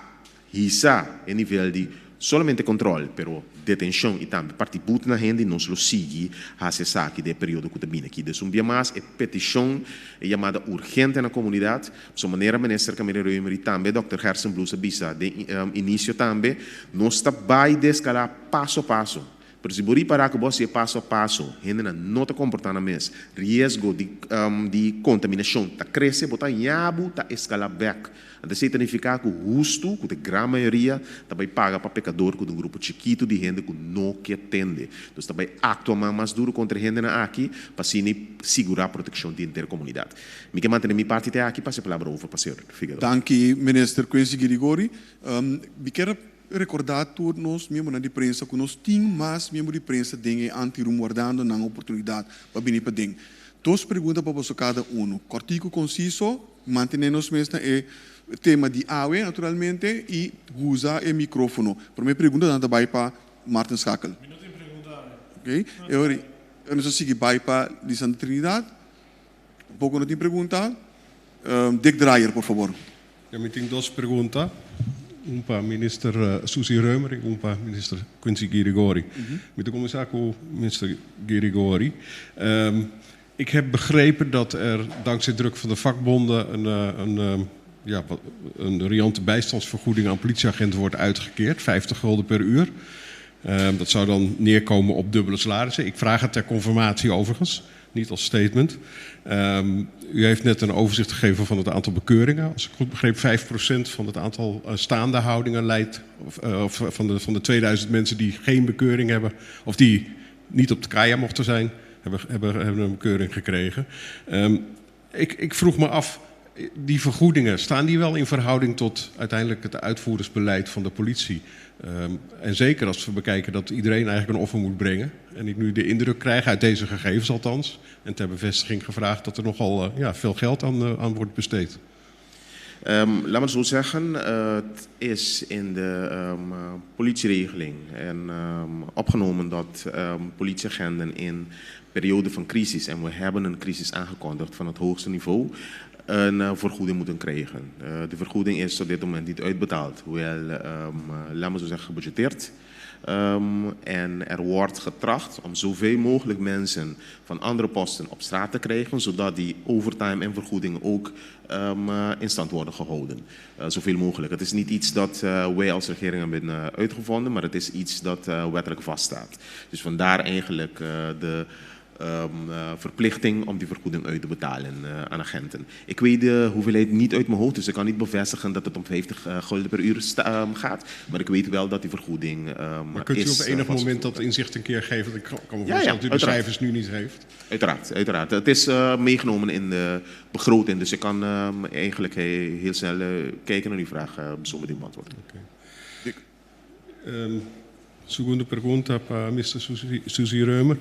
hisa e nivel di solamente control, pero detencion y tambe parti but na hende y nos lo sigui haci esaki den e periodo cu ta bini aki. Dus un bia mas e peticion, e yamada urgente na comunidad, pasobra manera Minister Camelia Römer y tambe Dòkter Gerson Bloes a bisa den inicio tambe, nos ta bay descala paso a paso. Pero si bo ripará ku bo hasié paso a paso, hendenan no ta komportá nan mes, riesgo di di kontaminashon ta krese, bo ta haña bo ta eskalá bèk. Anto esei ta nifiká ku hustu, ku ta e gran mayoria, ta bai paga pa pekador ku ta un grupo chikitu di hende ku no ke tende. Nos ta bai aktua man mas duru kontra e hendenan aki pa asina sigurá protekshon di henter komunidat. Mi ke mantené mi parti te aki, pasa e palabra over pa señor Figueroa. Danki Minister Quincy Girigori. Mi kier Rekordá tur nos miembronan di prensa ku nos tin mas miembro di prensa den e antiroom wardando nan oportunidat pa bini paden. Dos pregunta pa boso kada unu. Kòrtiku konsiso, mantené nos mes na e tema di awe naturalmente i usa e mikrófono. Promé preguntanan ta bai pa Martin Schakel. Mi no tin pregunta awe. Oké. E ora nos a sigui bai pa Lisandra Trinidad. Tampoko no tin pregunta. Dick Drayer, por fabor. Ja, mi tin dos pregunta. Un pa minister Suzy Römer i un pa minister Quincy Girigori. Mi ta kuminsá ku minister Girigori. Ik heb begrepen dat er dankzij druk van de vakbonden een, ja, een riante bijstandsvergoeding aan politieagenten wordt uitgekeerd, 50 gulden per uur. Dat zou dan neerkomen op dubbele salarissen. Ik vraag het ter confirmatie overigens, niet als statement. U heeft net een overzicht gegeven van het aantal bekeuringen. Als ik goed begreep, 5% van het aantal staande houdingen leidt, of van de 2000 mensen die geen bekeuring hebben, of die niet op de kaya mochten zijn, hebben een bekeuring gekregen. Ik vroeg me af, die vergoedingen, staan die wel in verhouding tot uiteindelijk het uitvoeringsbeleid van de politie? En zeker als we bekijken dat iedereen eigenlijk een offer moet brengen. En ik nu de indruk krijg, uit deze gegevens althans, en ter bevestiging gevraagd dat er nogal ja, veel geld aan wordt besteed. Laat me zo zeggen, het is in de politieregeling en opgenomen dat politieagenten in periode van crisis, en we hebben een crisis aangekondigd van het hoogste niveau, een vergoeding moeten krijgen. De vergoeding is op dit moment niet uitbetaald, hoewel, laat me zo zeggen, gebudgeteerd. En er wordt getracht om zoveel mogelijk mensen van andere posten op straat te krijgen, zodat die overtime en vergoedingen ook in stand worden gehouden. Zoveel mogelijk. Het is niet iets dat wij als regering hebben uitgevonden, maar het is iets dat wettelijk vaststaat. Dus vandaar eigenlijk de verplichting om die vergoeding uit te betalen aan agenten. Ik weet de hoeveelheid niet uit mijn hoofd, dus ik kan niet bevestigen dat het om 50 gulden per uur gaat. Maar ik weet wel dat die vergoeding Maar kunt u is, op enig moment vastgevoerd. Dat inzicht een keer geven? Ik kan me Ja, voorstellen ja, dat u de uiteraard. cijfers nu niet heeft. Uiteraard, uiteraard. Het is meegenomen in de begroting, dus ik kan eigenlijk heel snel kijken naar uw vraag zo meteen beantwoorden. Okay. Segunda pregunta para Mr. Suzy Römer.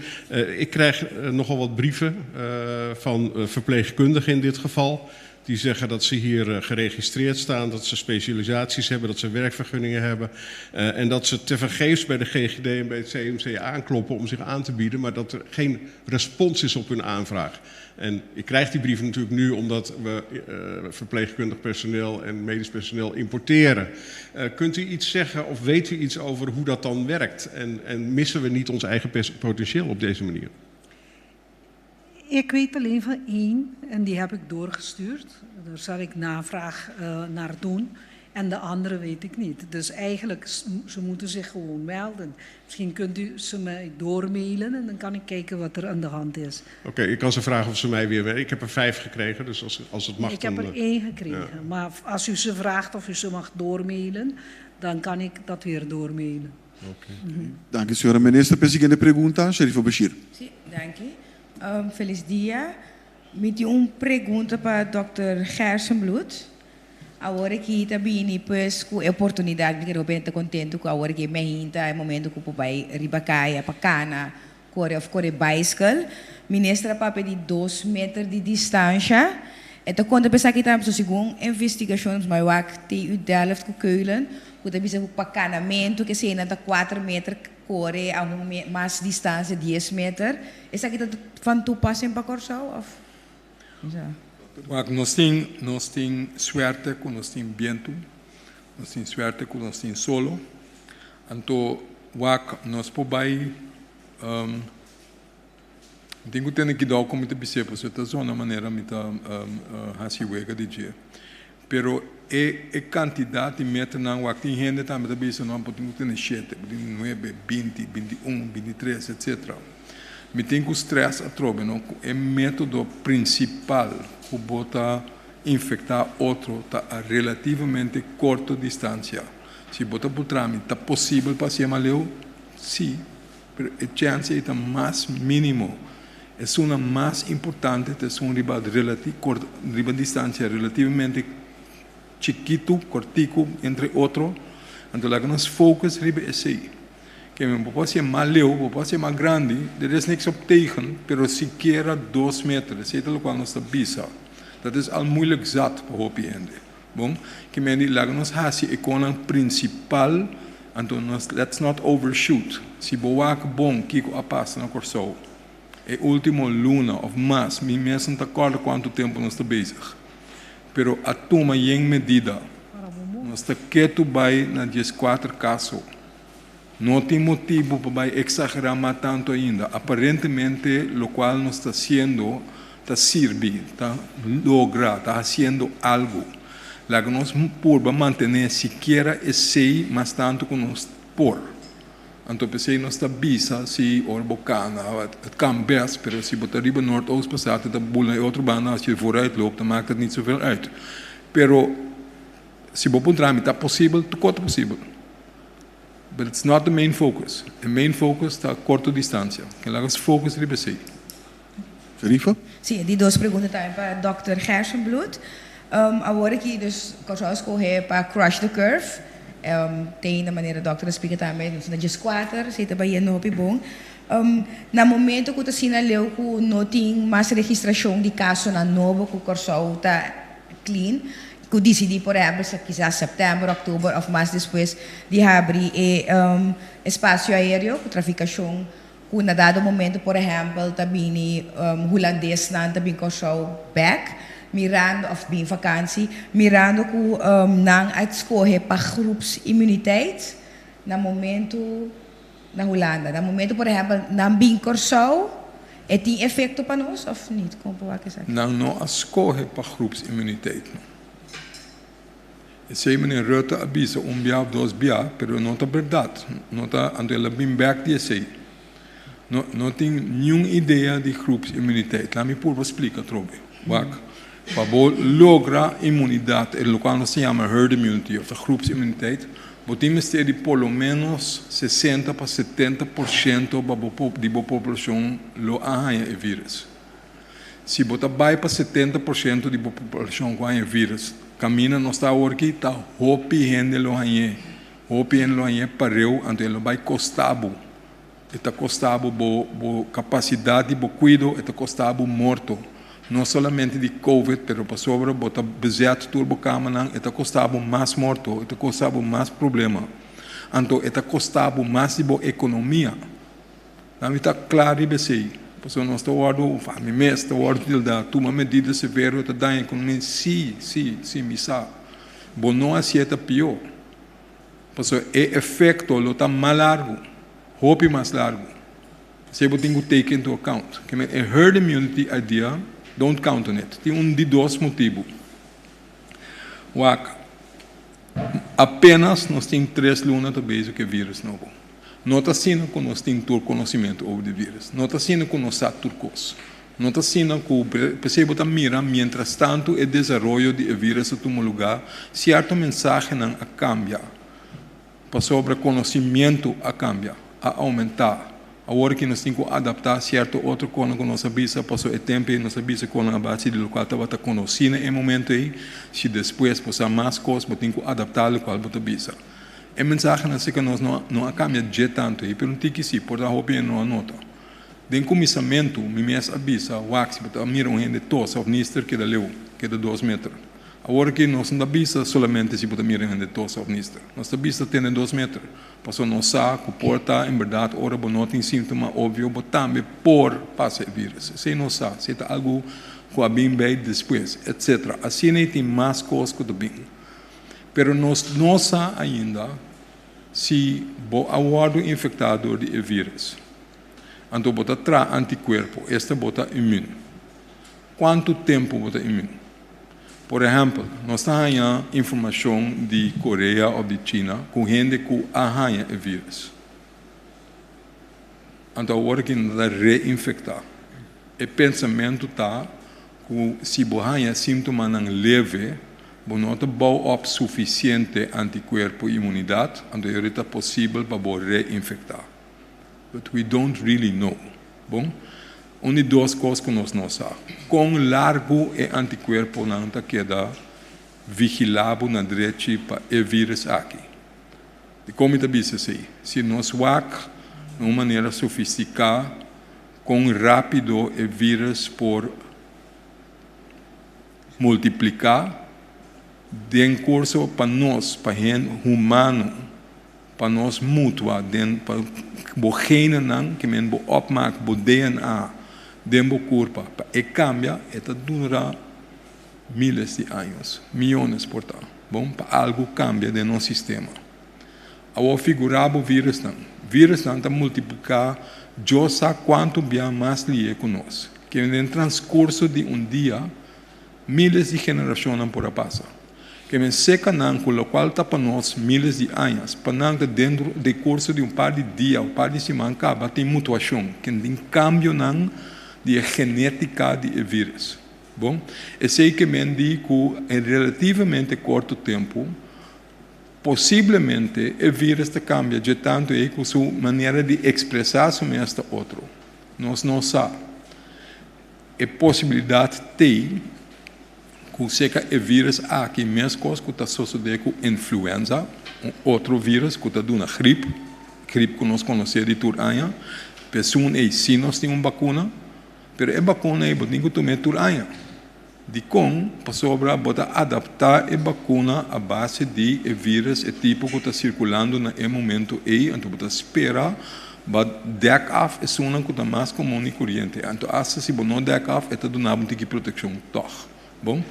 Ik krijg nogal wat brieven van verpleegkundigen in dit geval. Die zeggen dat ze hier geregistreerd staan, dat ze specialisaties hebben, dat ze werkvergunningen hebben. En dat ze tevergeefs bij de GGD en bij het CMC aankloppen om zich aan te bieden, maar dat er geen respons is op hun aanvraag. En ik krijg die brieven natuurlijk nu omdat we verpleegkundig personeel en medisch personeel importeren. Kunt u iets zeggen of weet u iets over hoe dat dan werkt? En missen we niet ons eigen potentieel op deze manier? Ik weet alleen van één en die heb ik doorgestuurd. Daar zal ik navraag naar doen. En de andere weet ik niet. Dus eigenlijk, ze moeten zich gewoon melden. Misschien kunt u ze mij doormailen en dan kan ik kijken wat er aan de hand is. Oké, ik kan ze vragen of ze mij weer... Ik heb er 5 gekregen, dus als het mag... Ik heb dan, er 1 gekregen. Ja. Maar als u ze vraagt of u ze mag doormailen, dan kan ik dat weer doormailen. Oké. Dank u, señora minister. Siguiente pregunta, Sherifa Bashir. Si, dank u. Felis dia. Mi tin un pregunta pa Dr. Gerstenbluth. Awor aki ta bini pues ku oportunidat ku mi ta kontentu ku awor aki mainta e momento ku bai riba kaya pa kana kore òf kore baiskel. Minister a papia di 2 meter di distansia. Anto konta pensa ku tambe segun investigashon m'a wak TU Delft ku Keulen, ku tambe bisa pa kanamentu ku esei ta 4 meter kore a un mas distansia 10 meter. Esaki ta van toepassing pa Kòrsou òf? Ja. Wak, nos tin suerte ku nos tin bientu, nos tin suerte ku nos tin solo. Anto, wak, nos por bai tin ku tene kuidou ku mi ta bisa, pasobra ta zona manera mi ta hasi wega di dje. Pero e kantidat di meternan, wak, tin hende tambe ta bisa, no, tin ku tene 7, tin 9, 20, 21, 23, etc. Mi tin ku stress atrobe, no? E método prinsipal ku bo ta infektá otro ta a relativamente korto distansia. Si bo ta puntra mi, ta posibel pa hasi mas leu? Si, pero e chèns ta mas mínimo. E un mas importante, ta un riba relativo riba distansia relativamente chikitu, kòrtiku entre otro. Anto, laga nos focus riba esei. Ke men por hasi mas leu, por hasi mas grandi, er is niks op tegen, pero sikiera 2 meter, esei ta loke nos ta bisa. Dat is al moeilijk zat pa hopi hende. Bon, ke men laga nos hasi e kos prinsipal, anto nos let's not overshoot. Si bo wak bon kiko a pasa na Kòrsou. E último luna òf mas, mi mes no ta kòrda kuantu tempu nos ta bezig. Pero a tuma yen medida. Nos ta ketu bai na 14 kaso. No tin motibu pa bai eksagerá mas tantu ainda. Aparentemente, loke nos ta hasiendo ta sirbi, ta logra, ta hasiendo algu. Laga nos purba mantené sikiera esei mas tantu ku nos por. Anto p'esei nos ta bisa si ora bo kana, het kan best, pero si bo ta riba Noordoost Passat e ta bula e otro banda, als je vooruit loopt dan maakt het niet zoveel uit. Pero si bo puntra mi ta posibel, tur kos ta posibel. But it's not the main focus. E main focus ta korto distansia. Ke laga nos focus riba esei. Sharifa? Sí, di dos pregunta tambe pa dòkter Gerstenbluth. Awor aki dus Kòrsou a skohe pa crush the curve. Te ainda manera dòkter a splika tambe nos ta na djeskuater, esei ta bayendo hopi bon. Na momento ku ta asina leu ku no tin mas registrashon di kasonan nobo ku Kòrsou ta clean, ku disidí por ehèmpel kisas sèptèmber, òktober òf mas despues di habri e espasio aéreo ku trafikashon ku na dado momento por ehèmpel ta bini hulandesnan ta bin Kòrsou bèk mirando òf bin vakansi mirando ku nan a skohe pa groepsimmuniteit na momento na Hulanda. Na momento por ehèmpel nan bin Kòrsou e tin efekto pa nos òf nit? Kon por wak esaki? Nan no a skohe pa groepsimmuniteit no. Esei meneer Rutte a bisa un bia of dos bia, pero no ta berdad. No ta, anto el a bin bek di esei. No, no tin niun idea di groepsimmuniteit. Laat mi purba splika atrobe. Wak, pa bo logra inmunidad, e lokual nos ta yama herd immunity of ta groepsimmuniteit, bo tin mester di por lo menos 60 pa 70% pa bo di bo poblacion lo a haña e virus. Si bo ta bai pa 70% di bo populashon ku haña e vírus, kaminda nos ta awor aki, ta hopi hende lo hañ'é. Hopi hende lo hañ'é pareu, anto e lo bai kosta bo. E ta kosta bo bo bo kapasidat di bo kuido, e ta kosta bo morto. No solamente di covid, pero pasobra bo ta bezet tur bo kamanan, e ta kosta bo mas morto, e ta kosta bo mas problema. Anto e ta kosta bo mas di bo ekonomia. Nan mi ta kla riba esei, pasobra nos ta wòrdu, òf ami mes ta wòrdu tildá, tuma medida severo ta daña ekonomia. Sí, sí, sí, mi sa. Bo no hasié ta pió, pasobra e efekto lo ta mas largu, hopi mas largu. Esei bo tin ku take into account. Ke men e herd immunity idea, don't count on it. Tin un di dos motibu. Wak, apenas nos tin tres luna ta bezig ku e virus nobo. No ta asina ku nos tin tur konosimentu over di vírus. No ta asina ku nos sa tur kos. No ta asina ku, p'esei bo ta mira mientrastantu e desaroyo di e vírus a tuma lugá, sierto mensahenan a kambia, pasobra konosimentu a kambia, a oumentá. Awor ki nos tin ku adaptá sierto otro konan ku nos a bisa, pasobra e tempu ei nos a bisa konan a base di lokual tabata konosí na e momentu ei. Si despues bo sa mas kos, bo tin ku adaptá lokual bo ta bisa. E mensahenan si ku nos no no a kambia dje tantu ei, pero un tiki si, por ta hopi hende no a nota. Den kuminsamentu mi mes a bisa, Wak, si bo ta mira un hende tosa òf nister, keda leu, keda dos meter. Awor aki nos no ta bisa solamente si bo ta mira un hende tosa òf nister. Nos ta bisa tene dos meter, pasobra nos sa ku por ta en bèrdat ora bo no tin síntoma obvio bo tambe por pasa e vírus. Esei nos sa, esei ta algu ku a bin bei despues, etcetera. Asina ei tin mas kos ku ta bin. Pero nos no sa ainda si bo a wòrdu infektá dor di e vírus. Anto bo ta traha antikuerpo, esta bo ta imün. Kuantu tempu bo ta imün? Por ehèmpel, nos ta haña informashon di Korea òf di China ku hende ku a haña e vírus. Anto awor aki nan ta reinfektá. E pensamentu ta ku si bo haña síntomanan leve, bo no ta bou op sufisiente antikuerpo i imunidat, anto e ta posibel pa bo reinfektá. But we don't really know. Bon, un di dos kos ku nos no sa, kon largu e antikuerponan ta keda vigilá bo na drechi pa e vírus aki. Dikon mi ta bisa esei? Si nos wak na un manera sofistiká kon rápido e vírus por multipliká den kurso pa nos, pa hende humano, pa nos mutua den pa bo genenan, ke men bo opmaak bo DNA den bo kurpa pa e kambia, e ta dura miles di años, miyones por ta, bon, pa algu kambia den nos sistema. Awor figurá bo vírusnan. Vírusnan ta multipliká Dios sa kuantu bia mas lié ku nos. Ke den transkurso di un dia, miles di generashonnan por a pasa. Ke men seka nan ku lokual ta pa nos miles di añas, pa nan ta den dekurso di un par di dia o par di siman kaba tin mutuashon, ken tin kambionan di e genétika di e vírus. Bon, esei ke men di ku en relativamente korto tempu, posiblemente e vírus ta kambia dje tantu ei ku su manera di ekspresá su mes ta otro. Nos no sa. E posibilidat t'ei ku seka e vírus aki meskos ku ta sosodé ku influenza, un otro vírus ku ta duna grip, grip ku nos konosé di tur aña. P'esun ei sí nos tin un bakuna, pero e bakuna ei bo tin ku tum'é tur aña. Dikon? Pasobra bo ta adaptá e bakuna a base di e vírus, e tipo ku ta sirkulando na e momentu ei, anto bo ta spera ba dèk af esunnan ku ta mas komun i kuriente. Anto asta si bo no dèk af e ta duna bo un tiki protekshon tòg. Bon,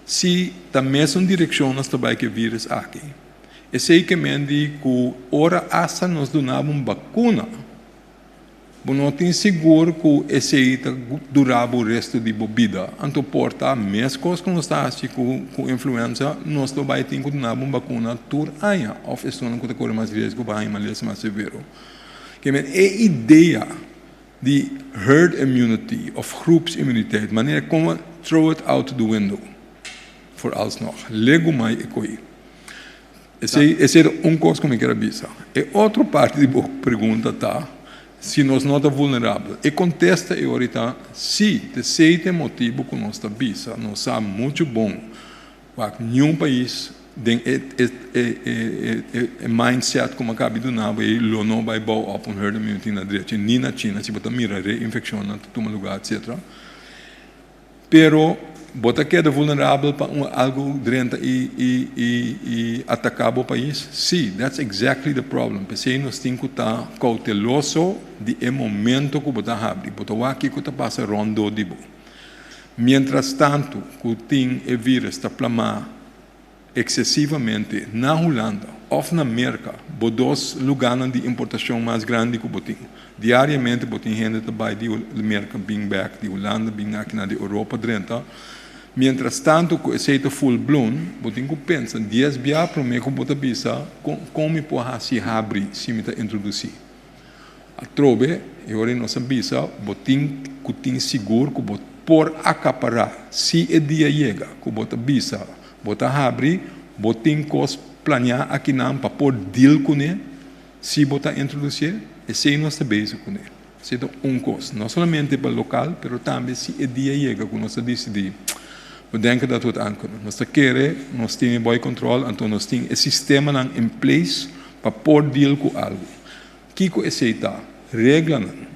si ta mesun direkshon nos ta bai ku e vírus aki, esei ke men di ku ora asta nos duna bo un bakuna, Bo no tin sigur ku esei ta dura bo restu di bo bida. Anto por ta meskos ku nos ta hasi ku ku influenza, nos lo bai tin ku duna bo un bakuna tur aña òf esunnan ku ta kore mas riesgo pa haña malesa mas severo. Ke men e idea di herd immunity òf groepsimmuniteit, manera kon throw it out the window vooralsnog. Legumai e koi. Esei esei ta un kos ku mi kier a bisa. E otro parti di bo pregunta ta si nos no ta vulnerabel. E kontesta e ora ta si. Ta esei ta e motibu ku nos ta bisa. Nos sa muchu bon wak niun pais den e e e e mindset ku mi a kabi duna bo ei lo no bai bou op un herd immunity na drechi ni na China si bo ta mira reinfekshonnan ta tuma luga etcetera. Pero bo ta keda vulnerabel pa un algu drenta i i i i ataká bo pais? Sí, that's exactly the problem. P'esei nos tin ku ta kouteloso di e momento ku bo ta habri. Bo ta wak kiko ta pasa rondó di bo. Miéntras tantu ku tin e vírus ta plamá eksesivamente na Hulanda òf na Merka, bo dos lugánan di importashon mas grandi ku bo tin. Diariamente bo tin hende ta bai di Merka bin bèk, di Hulanda bin aki na di Europa drenta. Miéntras tantu ku esei ta full blown, bo tin ku pensa dies bia promé ku bo ta bisa kon kon mi por hasi habri si mi ta introdusí. Atrobe, e ora ei nos a bisa, bo tin ku tin sigur ku bo por akapará si e dia yega ku bo ta bisa bo ta habri, bo tin kos planeá akinan pa por deal kuné si bo ta introdusié. Esei nos ta bezig kuné. Esei ta un kos, no solamente pa lokal, pero tambe si e dia yega ku nos ta disidí, we denken dat we het aankunnen. Nos ta kere nos tin e bòi kòntròl, anto nos tin e sistemanan in place pa por deal ku algu. Kiko esei ta? Reglanan.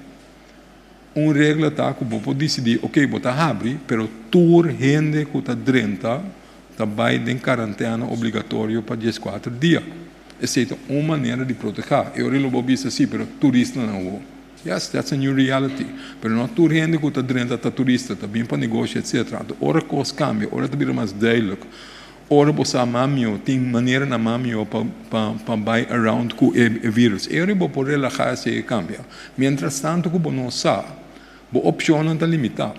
Un regla ta ku bo por disidí, oke, bo ta habri, pero tur hende ku ta drenta ta bai den karantena obligatorio pa dieskuater dia. Esei ta un manera di protehá. E ora lo bo bisa, sí, pero turistanan awor. Yes, that's a new reality. Pero no tur hende ku ta drenta ta turista, ta bin pa negoshi, etcetera. Anto ora kos kambia, ora ta bira mas duidelijk, Ora bo sa mas mihó, tin maneranan mas mihó pa pa pa bai around ku e e virus. E ora bo por relahá si e kambia. Mientras tanto ku bo no sa, bo opshonnan ta limitá.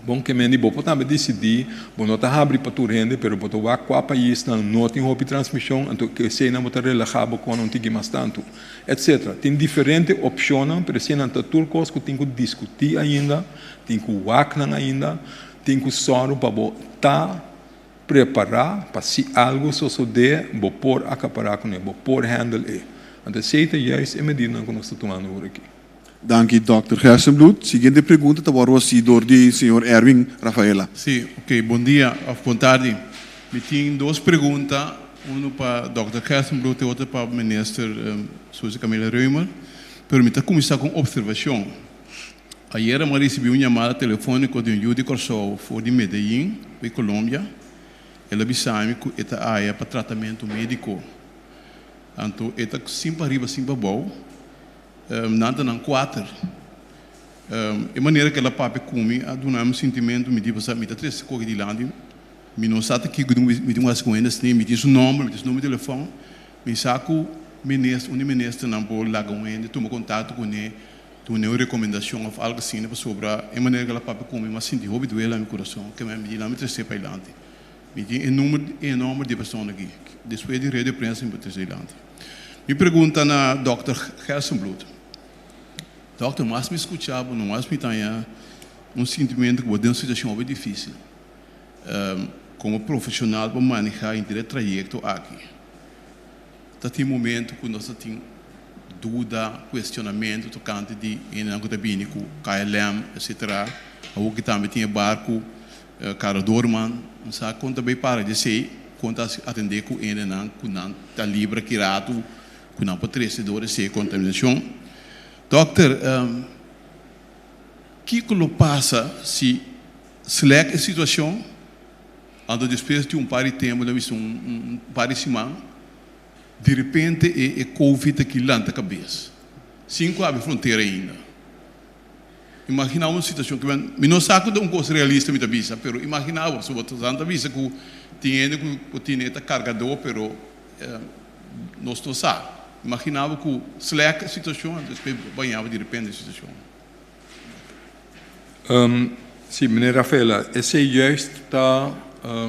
Bon ke men di bo por tambe disidí, bo no ta habri pa tur hende, pero bo ta wak kua paisnan no tin hopi transmishon, anto ku eseinan bo ta relahá bo kona un tiki mas tantu, etcetera. Tin diferente opshonnan, pero eseinan ta tur kos ku tin ku diskutí ainda, tin ku wak nan ainda, tin ku sòru pa bo ta Prepará pa si algu sosodé bo por akapará kuné, bo por handle e. Anto esei ta juist e medidanan ku nos ta tumando awor aki. Danki Dòkter Gerstenbluth. Siguiente pregunta ta wòrdu hasí dor di señor Erwin Rafaela. Sí, ok, bon dia of bon tardi. Mi tin dos pregunta, unu pa Dòkter Gerstenbluth e otro pa Minister Suzy Camelia Römer. Pero mi ta kuminsá ku un opservashon. Ayera mi a risibí un yamada telefóniko di un yu di Kòrsou for di Medellín, di Colombia. El a bisa mi ku e ta aya pa tratamentu médiko. Anto e ta sin pa riba sin pa bou. Nan ta nan kuater. E manera ku el a papia ku mi a duna mi un sintimentu, mi di pasá mi ta trese koki dilanti, mi no sa ta kiko mi tin ku hasi ku hende asina, mi tin su nòmber, mi tin su numero di telefòn, mi sa ku minister, un di ministernan por laga un hende tuma kontakto kuné. Duna un rekomendashon òf algu asina pasobra e manera ku el a papia ku mi, mi a sinti hopi duel na mi kurason ke mi a di, Lami tres'é pa dilanti. Mi tin e number e nomber di e persona aki. Despues di rueda di prensa mi por trese dilanti. Mi pregunta na dòkter Gerstenbluth. Dòkter, mas mi skucha bo, no mas mi ta haña un sintimentu ku bo den un situashon hopi difísil. Komo profeshonal pa manehá henter e trayekto aki. Ta tin momento ku nos ta tin duda, kuestionamentu tokante di hendenan ku ta bini ku KLM, etcetera. Awor ki tambe tin e barku Caro Doorman, no sa kon ta bay para di esey, kon ta atende ku hendenan ku nan ta libra ki ratu ku nan por trese dor esey kontaminashon. Dòkter, kiko lo pasa si slèk e situashon? Anto despues di un par di tempu, nan bisa un par di siman, di repente e e covid aki lanta kabes, sin ku habri frontera ainda. Imagina un situashon ku mi no sa ku ta un kos realista mi ta bisa, pero imagina bo, so bo ta bisa ku tin hende ku por tene ta kargadó, pero nos no sa. Imagina bo ku slèk e situashon, anto despues bo baña bo di repente e situashon. Sí, meneer Rafaela, esei juist ta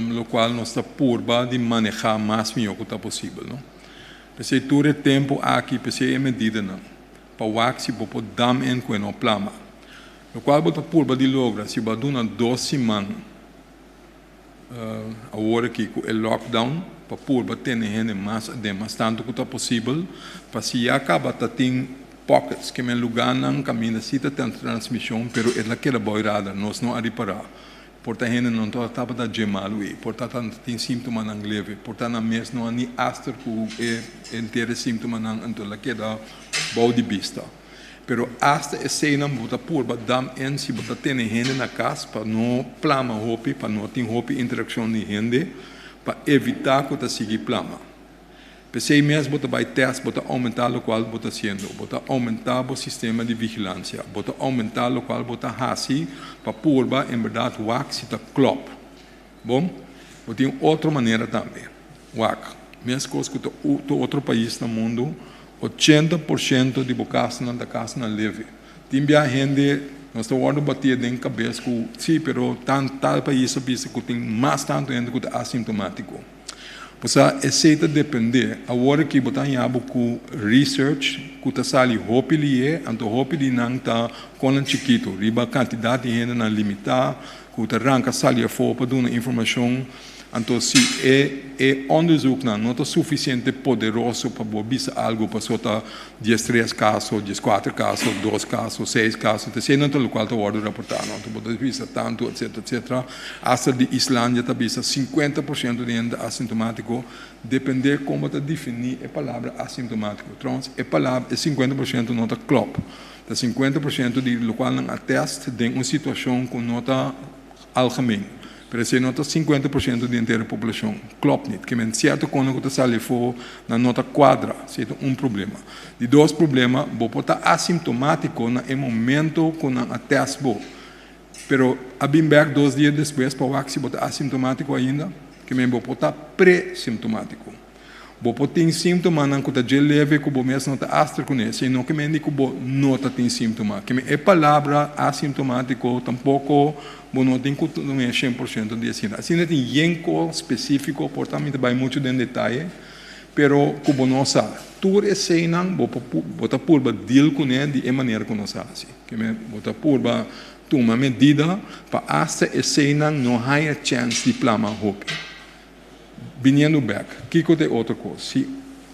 locual nos ta purba di maneha mas miho cu ta posibel, no? P'esei tur e tempo aki, p'esei e medidanan, pa wak si bo por dam en cu e no plama. Locual bo ta purba di logra si bo a duna dos siman awor aki cu e lockdown, pa purba tene hende mas aden, mas tanto cu ta posibel, pa si ya caba ta tin pockets, ke men lugarnan caminda si ta ten transmision, pero e la keda boy radar, nos no a ripara. Por ta hende no ta tabata dje malu ei, por ta ta tin simptomanan leve, por ta nan mes no a ni aster cu e henter e simptomanan, anto la keda bou di bista. Pero asta eseinan bo ta purba dam en si bo ta tene hende na kas pa no plama hopi, pa no tin hopi interakshon di hende, pa evitá ku ta sigui plama. P'esei mes bo ta bai tèst, bo ta oumentá lokual bo ta hasiendo, bo ta oumentá bo sistema di vigilansia, bo ta oumentá lokual bo ta hasi pa purba en bèrdat wak si ta klòp. Bon, bo tin otro manera tambe. Wak, meskos ku ta tur otro pais na mundu, 80% di bo kasnan ta kasnan leve. Tin bia hende, nos ta wòrdu batié den kabes ku si, pero tan tal pais a bisa ku tin mas tantu hende ku ta asintomátiko. Pasobra esei ta dependé. Awor aki bo ta haña bo ku research ku ta sali hopi lié, anto hopi di nan ta konan chikitu riba kantidat di hendenan limitá ku ta ranka sali afó pa duna informashon. Anto si e e onderzoeknan no ta sufisiente poderoso pa bo bisa algu paso ta diestres kaso, dieskuater kaso, dos kaso, seis kaso, ta esei nan ta lokual ta wòrdu raportá no. Anto bo ta bisa tantu etcetera etcetera. Asta di Islandia ta bisa 50% di hende ta asintomátiko, dependé kon bo ta definí e palabra asintomátiko. Trouwens e palabra e 50% no ta klòp. Ta 50% di lokual nan a tèst den un situashon ku no ta algemeen. Pero esei no ta 50% di henter e populashon. Klopt nit. Ke men sierto kono ku ta sali afó nan no ta kuadra. Esei ta un problema. Di dos problema, bo por ta asintomatiko na e momento ku nan a tèst bo. Pero a bin bèk dos dia despues pa wak si bo ta asintomatiko ainda. Ke men bo por ta pre-simptomatiko. Bo por tin síntomanan ku ta dje leve ku bo mes no ta aster kuné, sino ke mende ku bo no ta tin síntoma. Ke e palabra asintomátiko tampoko bo no tin ku tuma 100% di asina. Asina tin yen kos spesífiko, por ta mi ta bai muchu den detaye, pero ku bo no sa. Tur eseinan bo por bo ta purba deal kuné di e manera ku nos a hasi. Ke men bo ta purba tuma medida pa asta eseinan no haña chèns di plama hopi. Biniendo bek, kiko ta e otro kos? Si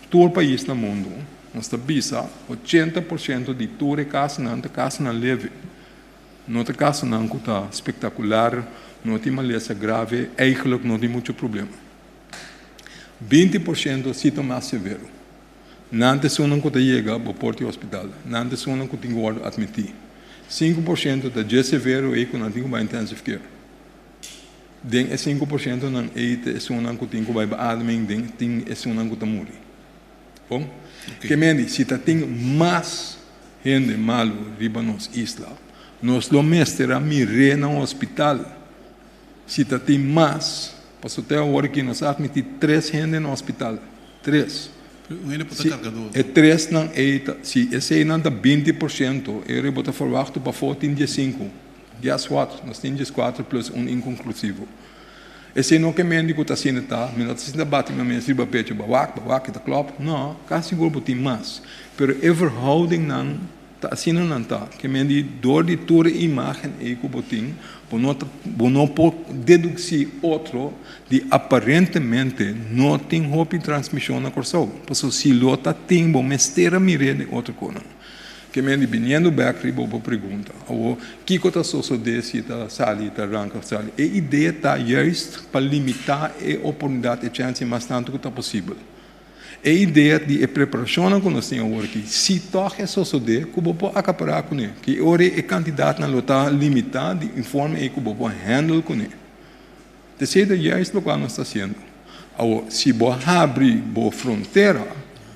tur pais na mundu, nos ta bisa 80% di tur e kasonan ta kasonan leve. No ta kasonan ku ta spektakular, no tin malesa grave, eigelijk no tin muchu problema. 20% si ta mas severo. Nan ta esunnan ku ta yega bo por di hospital. Nan ta esunnan ku tin ku wòrdu atmití. 5% ta dje severo ei ku nan tin ku bai intensive care. Den e 5%nan ei ta esunnan ku tin ku bai beademing, den tin esunnan ku ta muri. Bon? Ke mende, si ta tin mas hende malu riba nos isla, nos lo mester a mir'é na hospital. Si ta tin mas, pasobra te awor aki nos a atmití tres hende na hospital. Tres. Un hende por ta Si kargadó. e tresnan ei ta, si eseinan ta 20%, e bo ta ferwachtu pafó tin 15. Guess what? Nos tin 14 plus un inkonklusivo. Esei no ke men di ku ta asina ta, mi no ta sinta bati mi mes riba pecho, bo a wak, bo a wak, e ta klòp. No, kasi sigur bo tin mas. Pero e verhoudingnan ta asina nan ta. Ke men di dor di tur e imágen ei ku bo tin, bo no ta, bo no por deduksí otro di aparentemente no tin hopi transmishon na Kòrsou. Pasobra si lo ta tin, bo mester a mir'é den otro konan. Ke men di biniendo bek riba bo pregunta, awor kiko ta sosodé si ta sali, ta ranka of sali? E idea ta juist pa limitá e oportunidat, e chèns mas tantu ku ta posibel. E idea di e preparashonnan ku nos tin awor aki, si tòg e sosodé ku bo por akapará kuné, ki ora e kantidatnan lo ta limitá di un forma ei ku bo por handle kuné. Esei ta juist lokual nos ta hasiendo. Awor, si bo habri bo frontera,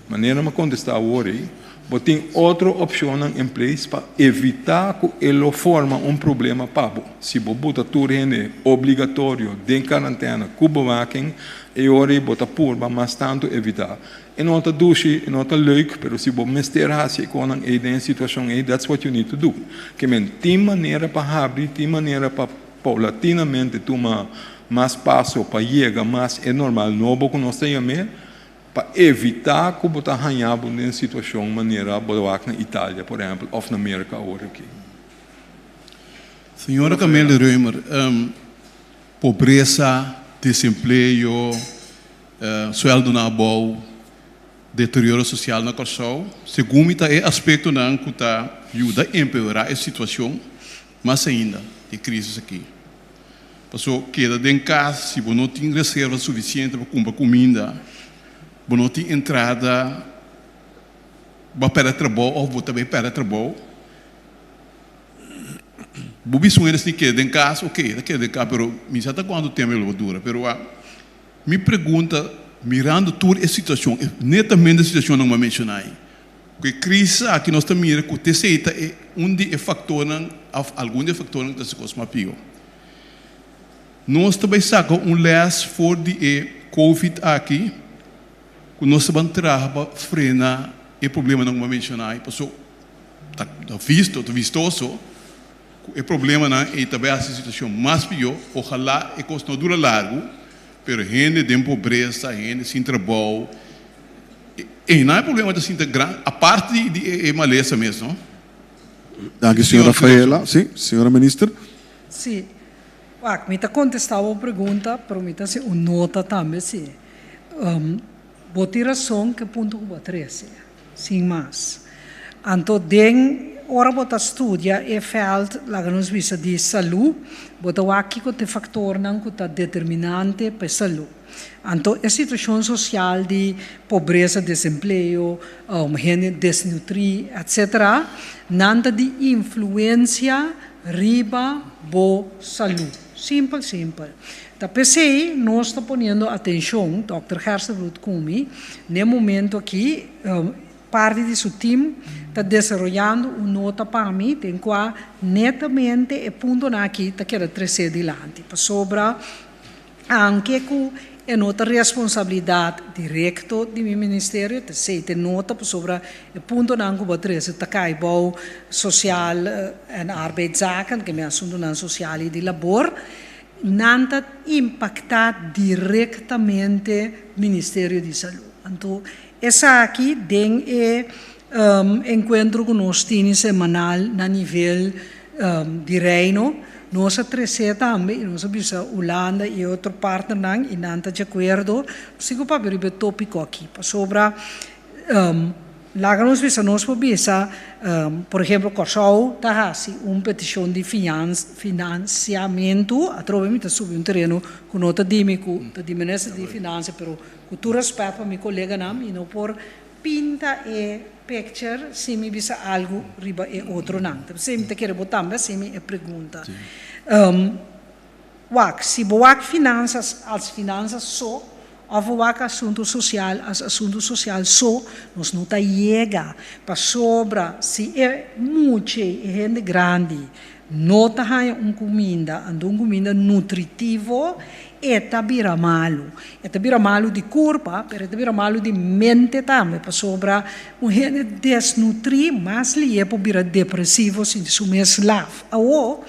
manera mi a kontestá awor ei, bo tin otro opshonnan en place pa evitá ku e lo forma un problema pa bo. Si bo buta tur hende obligatorio den karantena ku bewaking, e ora ei bo ta purba mas tantu evitá. E no ta dushi, e no ta leuk, pero si bo mester hasi e konan ei den e situashon ei, that's what you need to do. Ke men, tin manera pa habri, tin manera pa. Paulatinamente tuma mas paso pa yega mas e normal nobo ku nos ta yam'é, pa evitá ku bo ta haña bo den situashon manera bo ta wak na Italia, por ehèmpel, òf na Merka awor aki. Señora Camille Römer, pobresa, desempleo, suèldonan abou, deterioro sosial na Kòrsou, segun mi ta e aspektonan ku ta yuda empeorá e situashon. Mas ainda, e crisis aki. Paso keda den cas si bo no tin reserva suficiente pa cumpra cuminda, bo no tin entrada, bo a perde trabou of bo ta bay perde trabou, bo bisa un hende si keda den cas, ok, ta keda den cas, pero mi sa ta cuanto tempo lo dura. Pero mi pregunta mirando tur e situacion, netamente e situacionnan cu mi a menciona ayi, Ku e krísis aki nos ta mira ku t'esei ta e un di e faktornan òf algun di e faktornan ku ta hasi kos mas pió. Nos ta bai saka un lès for di e covid aki ku nos ta ban traha pa frena e problemanan ku mi a menshoná ei paso ta visto, ta vistoso ku e problemanan ei ta bai hasi e situashon mas pió. Ohalá e kos no dura largu pero hende den pobresa, hende sin trabou. E nan e problema ta sinta gran aparte di e malesa mes no. Danki señora Rafaela. Si, señora minister. Si. Wak, mi ta contesta bo pregunta, pero mi ta haci un nota tambe si. Bo tin rason cu e punto cu bo a trece, sin mas. Anto den ora bo ta studia e veld, laga nos bisa di salud, bo ta wak kico ta e factornan cu ta determinante pa e salud. Anto e situashon sosial di pobresa, desempleo, hende desnutrí, etc. Nan ta di influensia riba bo salú. Simpel, simpel. Ta p'esei nos ta poniendo atenshon, dòkter Gerstenbluth ku mi, n'e momento akí, parti di su tim ta desaroyando un nota pa mi den kua netamente e puntonan akí ta keda tresé dilanti. Pasobra. Aunke ku e no ta responsabilidat direkto di mi ministerio, ta esei ta e nota pasobra e puntonan ku bo a trese ta kai bou sosial en arbeidszaken, ke mi asuntunan sosial i di labor, nan ta impaktá direktamente Ministerio di Salú. Anto esaki den e enkuentro ku nos tini semanal na nivel di Reino, nos a tresé tambe i nos a bisa Hulanda i e otro partnernan i nan ta di akuerdo. Nos tin ku papia riba e tópiko aki pasobra laga nos bisa nos por bisa por ehemplo Kòrsou ta hasi un petishon di finansiamentu, atrobe mi ta subi un tereno ku no ta di mi ku ta di minister di finansia pero ku tur rèspèt pa mi koleganan mi no por Pinta e picture si mi bisa algu riba e otronan. Ta p'esei mi ta kere bo tambe hasi mi e pregunta. Wak, si bo wak finansas als finansas so of bo wak asuntu sosial as asuntu sosial so, nos no ta yega. Pasobra si e mucha, e hende grandi no ta haña un kuminda, anto un kuminda nutritivo, e ta bira malu. E ta bira malu di kurpa, pero e ta bira malu di mente tambe, pasobra un hende desnutrí mas lié por bira depresivo, sinti su mes laf. Awor,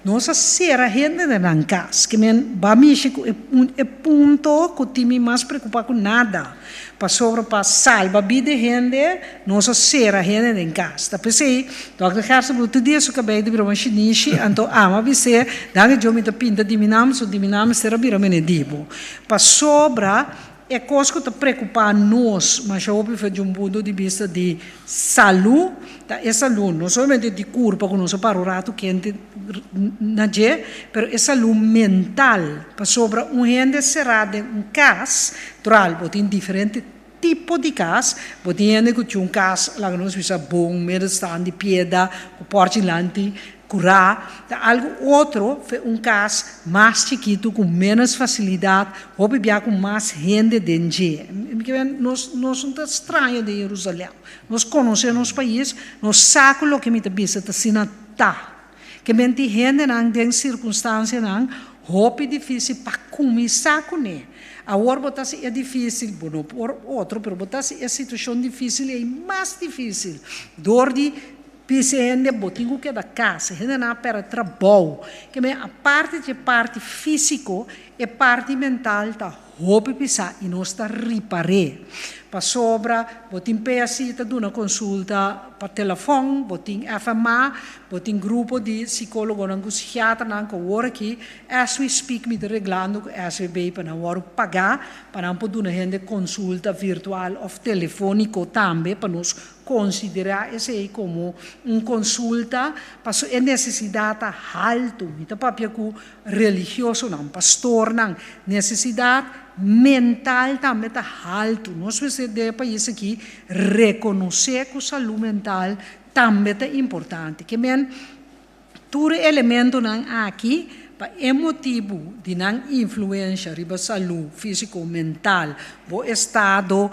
Nos a sera hende den nan kas. Ke men ba mishi ku e e punto ku tin mi mas preokupá ku nada. Pasobra pa salba bida di hende nos a sera hende den kas. Ta p'esei Dòkter Gerstenbluth tur dia su kabei ta bira un shinishi, anto ami a bis'é, Danki Dios mi ta pinta di mi nam, so di mi nam mester a bira mene di bo. Pasobra E kos ku ta preokupá nos masha hopi for di un punto di bista di salú ta e salú no solamente di kurpa ku nos a para un ratu kente na dje, pero e salú mental. Pasobra un hende será den un kas, tral bo tin diferente tipo di kas, bo tin hende ku tin un kas laga nos bisa bon, middenstand, di pieda, ku pòrchi lanti, Curá ta algu otro fe un cas mas chikitu cu menos facilidad, hopi bia cu mas hende den dje. Nos nos no ta straño den Jerusalem. Nos conoce nos pais, nos sa cu loke mi ta bisa ta asina ta. Ke men tin hendenan den circunstancianan hopi dificil pa cuminsa cune. Awor bo ta haci e dificil, bo no por otro, pero bo ta haci e situacion dificil ei mas dificil door di Bisa hende bo tin ku keda kas, hendenan a pèrdè trabou. Ke men aparte dje parti físiko, e parti mental ta hopi pisá i nos ta ripar'é. Pasobra bo tin PSI ta duna konsulta pa telefòn, bo tin FMA, bo tin grupo di sikólogonan ku sikiaternan ku awor aki as we speak mi ta reglando ku SVB pa nan wòrdu pagá pa nan por duna hende konsulta virtual òf telefóniko tambe pa nos Konsiderá esei komo un konsulta paso e nesesidat ta haltu. Mi ta papia ku religiosonan, pastornan. Nesesidat mental tambe ta haltu. Nos mester den e pais aki rekonosé ku salú mental tambe ta importante. Ke men Tur e elementonan aki pa e motibu di nan influensha riba salú físiko, mental, bo estado,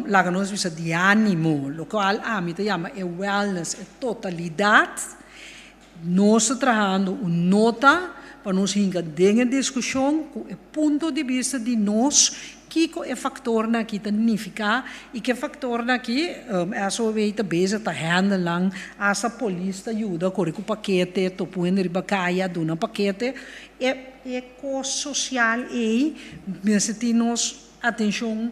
laga nos bisa di ánimo, lokual ami ta yama e wellness, e totalidat. Nos ta trahando un nota pa nos hinka den e diskushon ku e punto di bista di nos Kiko e faktornan aki ta nifiká i ke faktornan aki SOW ta bezig ta handle nan, asta polis ta yuda kore ku pakete, topu hende riba kaya duna pakete. E e kos sosial ei mester tin nos atenshon,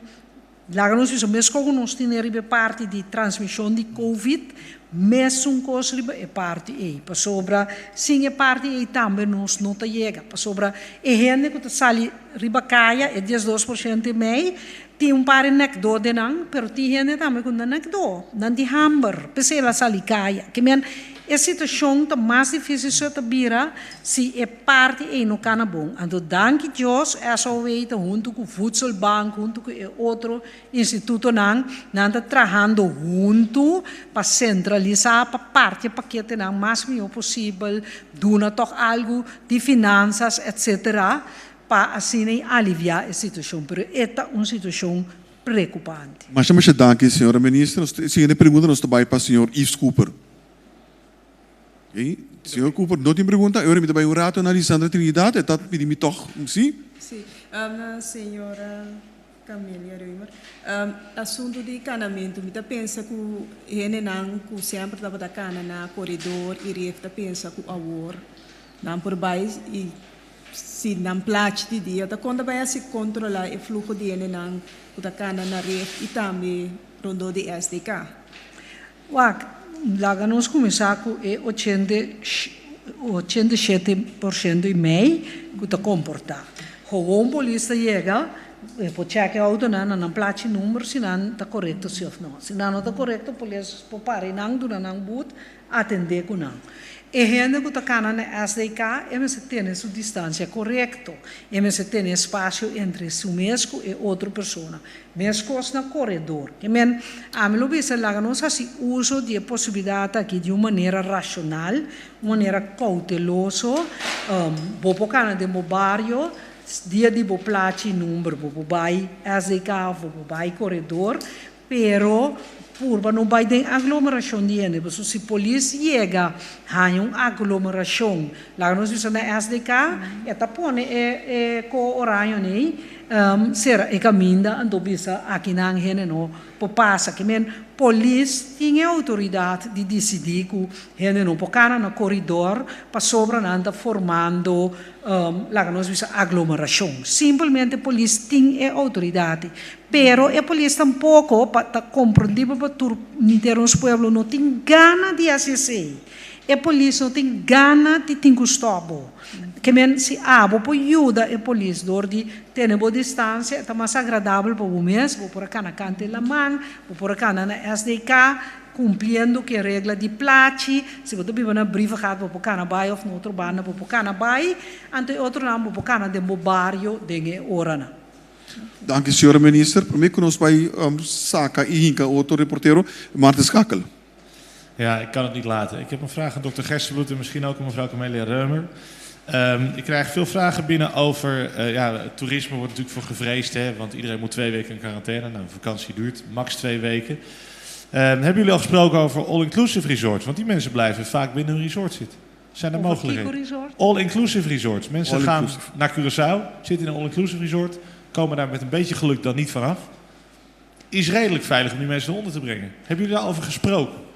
laga nos bisa meskos ku nos tene riba e parti di transmishon di covid, mesun kos riba e parti ei, pasobra sin e parti ei tambe nos no ta yega, pasobra e hende ku ta sali riba kaya, e 12% i mei, tin un par e nèkdó den nan, pero tin hende tambe ku no ta nèkdó, nan tin hamber, p'esei el a sali kaya. Ke men e situashon ta mas difísil so ta bira si e parti ei no kana bon. Anto danki Dios SOW ta huntu ku Voedselbank, huntu ku e otro Institutonan, nan ta trahando huntu pa sentralisá, pa parti e paketenan mas mihó posibel, duna tòg algu di finansas, etcetera, pa asina i aliviá e situashon. Pero e ta un situashon preokupante. Masha masha danki, señora Minister. Nos siguiente pregunta nos ta bai pa señor Yves Cooper. Señor Cooper no tin pregunta. E ora mi ta bai un rato na Lisandra Trinidad, e ta pidi mi tòg, si? Si, señora Camelia Römer, Asuntu di kanamentu, mi ta pensa ku hendenan ku semper tabata kana na koredor i ref ta pensa ku awor nan por bai i si nan plachi di dia ta kon ta bai hasi kontrolá e fluho di hendenan ku ta kana na ref i tambe rondó di SDK. Wak, laga nos kuminsá ku e 87% i mei ku ta komportá. Gewoon polis ta yega, e por chèk e outonan na nan plachi number si nan ta korekto si òf no. Si nan no ta korekto polis por para i nan duna nan but atendé ku nan. E hende ku ta kana na SDK e mester tene su distansia korekto, e mester tene espasio entre su mes ku e otro persona. Meskos na koredor. Ke men, ami lo bisa laga nos hasi uso di e posibilidat aki di un manera rashonal, un manera kouteloso. Bo por kana den bo bario, dia di bo plachi number bo por bai SDK of bo por bai koredor, pero purba no bai den aglomerashon di hende, pasobra si polis yega haña un aglomerashon, laga nos bisa na SDK, e ta pone e ko oraño nei. Sera e kaminda anto bisa akinan hende no por pasa. Ke men polis tin e outoridat di disidí ku hende no por kana na koridor pasobra nan ta formando, laga nos bisa, aglomerashon. Simpelmente polis tin e outoridat. Pero e polis tampoko, pa ta komprendibel pa tur henter nos pueblo, no tin gana di hasi esei. E polis no tin gana di tin ku stòp bo. Ke men si abo por yuda e polis dor di tene bo distansia e ta mas agradabel pa bo mes, bo por a kana kanta e laman, bo por a kana na SDK kumpliendo ku e regla di plachi, si bo ta biba na Brievengat bo por kana bai òf na otro banda bo por kana bai, anto e otronan bo por kana den bo bario den e oranan. Danki señora Minister. Prome ku nos bai saka i hinka otro reportero, Martin Schakel. Ja, ik kan het niet laten. Ik heb een vraag aan dokter Gerstenbluth en misschien ook aan mevrouw Camelia Römer. Ik krijg veel vragen binnen over, ja, toerisme wordt natuurlijk voor gevreesd, hè, want iedereen moet 2 weken in quarantaine. Nou, vakantie duurt max 2 weken. Hebben jullie al gesproken over all-inclusive resorts? Want die mensen blijven vaak binnen hun resort zitten. Zijn er Over mogelijkheden? Kiko Resort? All-inclusive resorts. Mensen All gaan inclusive. naar Curaçao, zitten in een all-inclusive resort, komen daar met een beetje geluk dan niet vanaf. Is redelijk veilig om die mensen eronder te brengen. Hebben jullie daarover gesproken?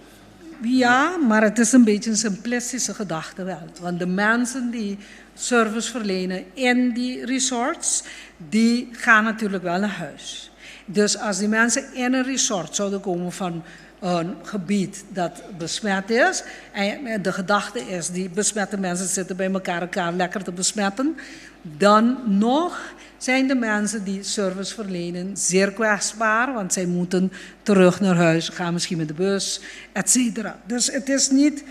Ja, maar het is een beetje een simplistische gedachte wel. Want de mensen die service verlenen in die resorts, die gaan natuurlijk wel naar huis. Dus als die mensen in een resort zouden komen van een gebied dat besmet is, en de gedachte is, die besmette mensen zitten bij elkaar, elkaar lekker te besmetten, dan nog zijn de mensen die service verlenen zeer kwetsbaar, want zij moeten terug naar huis, gaan misschien met de bus, et cetera. Dus het is niet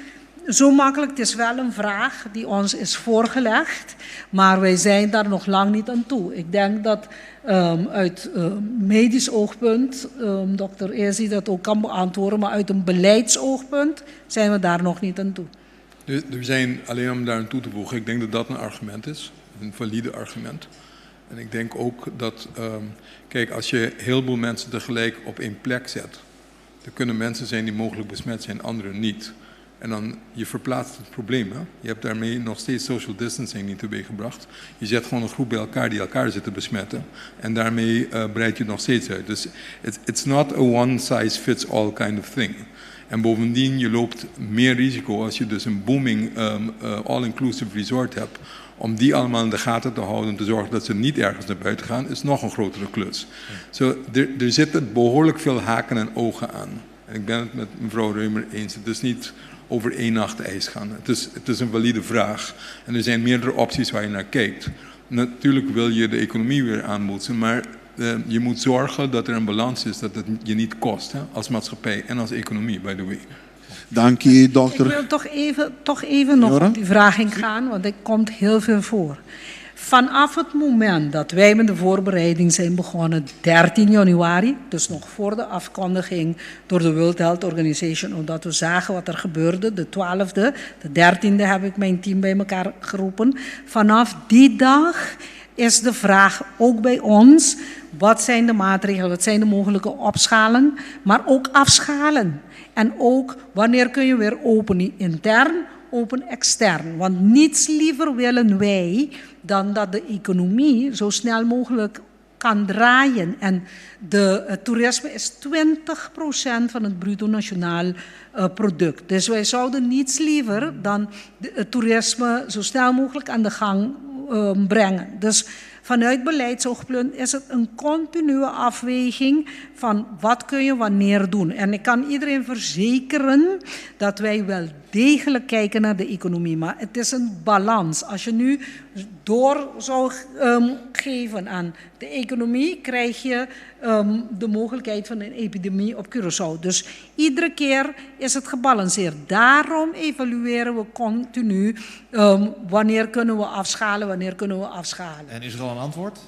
zo makkelijk, het is wel een vraag die ons is voorgelegd, maar wij zijn daar nog lang niet aan toe. Ik denk dat uit medisch oogpunt, dokter Ezi dat ook kan beantwoorden, maar uit een beleidsoogpunt zijn we daar nog niet aan toe. Er zijn, alleen om daar aan toe te voegen, ik denk dat dat een argument is, een valide argument. En ik denk ook dat, als je heel veel mensen tegelijk op één plek zet, er kunnen mensen zijn die mogelijk besmet zijn, anderen niet. En dan, je verplaatst het probleem. Hè? Je hebt daarmee nog steeds social distancing niet teweeggebracht. Je zet gewoon een groep bij elkaar die elkaar zitten besmetten. En daarmee breid je het nog steeds uit. Dus it's not a one size fits all kind of thing. En bovendien, je loopt meer risico als je dus een booming all-inclusive resort hebt. Om die allemaal in de gaten te houden en te zorgen dat ze niet ergens naar buiten gaan, is nog een grotere klus. Er zitten behoorlijk veel haken en ogen aan. En ik ben het met mevrouw Römer eens. Het is niet over één nacht ijs gaan. Het is een valide vraag. En er zijn meerdere opties waar je naar kijkt. Natuurlijk wil je de economie weer aanbootsen, maar je moet zorgen dat er een balans is, dat het je niet kost, hè, als maatschappij en als economie, by the way. Dank je, dokter. Ik wil toch even nog Jora? op die vraag ingaan, want er komt heel veel voor. Vanaf het moment dat wij met de voorbereiding zijn begonnen, 13 januari, dus nog voor de afkondiging door de World Health Organization, omdat we zagen wat er gebeurde, de 12e, de 13e heb ik mijn team bij elkaar geroepen. Vanaf die dag is de vraag ook bij ons, wat zijn de maatregelen, wat zijn de mogelijke opschalen, maar ook afschalen. En ook wanneer kun je weer openen intern, open extern. Want niets liever willen wij dan dat de economie zo snel mogelijk kan draaien. En het toerisme is 20% van het bruto nationaal product. Dus wij zouden niets liever dan het toerisme zo snel mogelijk aan de gang brengen. Dus vanuit beleidsoogpunt is het een continue afweging van wat kun je wanneer doen. En ik kan iedereen verzekeren dat wij wel degelijk kijken naar de economie, maar het is een balans. Als je nu door zou geven aan de economie, krijg je de mogelijkheid van een epidemie op Curaçao. Dus iedere keer is het gebalanceerd. Daarom evalueren we continu wanneer kunnen we afschalen, wanneer kunnen we afschalen. En is er al een antwoord?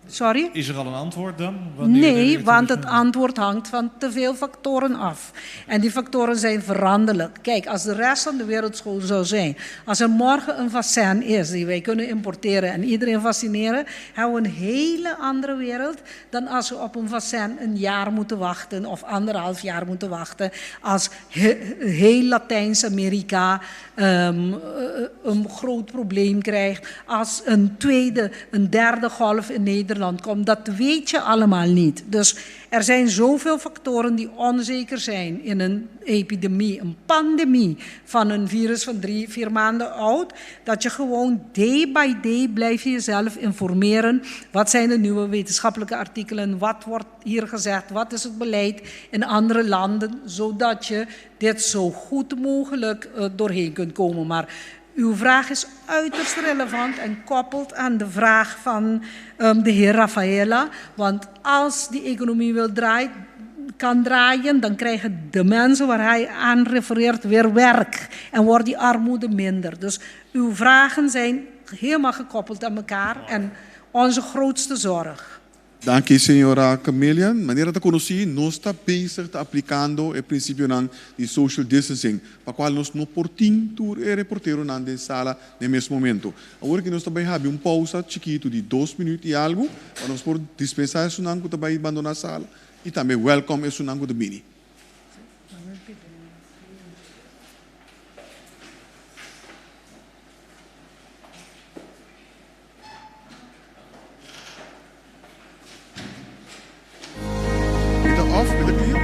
Sorry? Is er al een antwoord dan? Wanneer Nee, de want toerisme- het antwoord hangt van te veel factoren af. En die factoren zijn veranderlijk. Als de rest van de wereld schoon zou zijn, als er morgen een vaccin is die wij kunnen importeren en iedereen vaccineren, hebben we een hele andere wereld dan als we op een vaccin een jaar moeten wachten of anderhalf jaar moeten wachten. Als heel Latijns-Amerika een groot probleem krijgt, als een tweede, een derde golf in Nederland Nederland komt, dat weet je allemaal niet. Dus er zijn zoveel factoren die onzeker zijn in een epidemie, een pandemie van een virus van drie, vier maanden oud, dat je gewoon day by day blijf je jezelf informeren. Wat zijn de nieuwe wetenschappelijke artikelen? Wat wordt hier gezegd? Wat is het beleid in andere landen? Zodat je dit zo goed mogelijk uh, doorheen kunt komen. Maar uw vraag is uiterst relevant en koppelt aan de vraag van um, de heer Rafaela. Want als die economie wil draaien, kan draaien, dan krijgen de mensen waar hij aan refereert weer werk en wordt die armoede minder. Dus uw vragen zijn helemaal gekoppeld aan elkaar en onze grootste zorg. Danki señora Camelia. Manera ta konosí nos ta bezig ta aplikando e prinsipionan di social distancing, pa kual nos no por tin tur e reporteronan den sala den mes momento. Awor ki nos ta bai habi un pousa chikitu di dos minuut i algu pa nos por dispensá esunnan ku ta bai bandoná sala i tambe welcome esunnan ku ta bini. Mi ta off? Mi ta clear?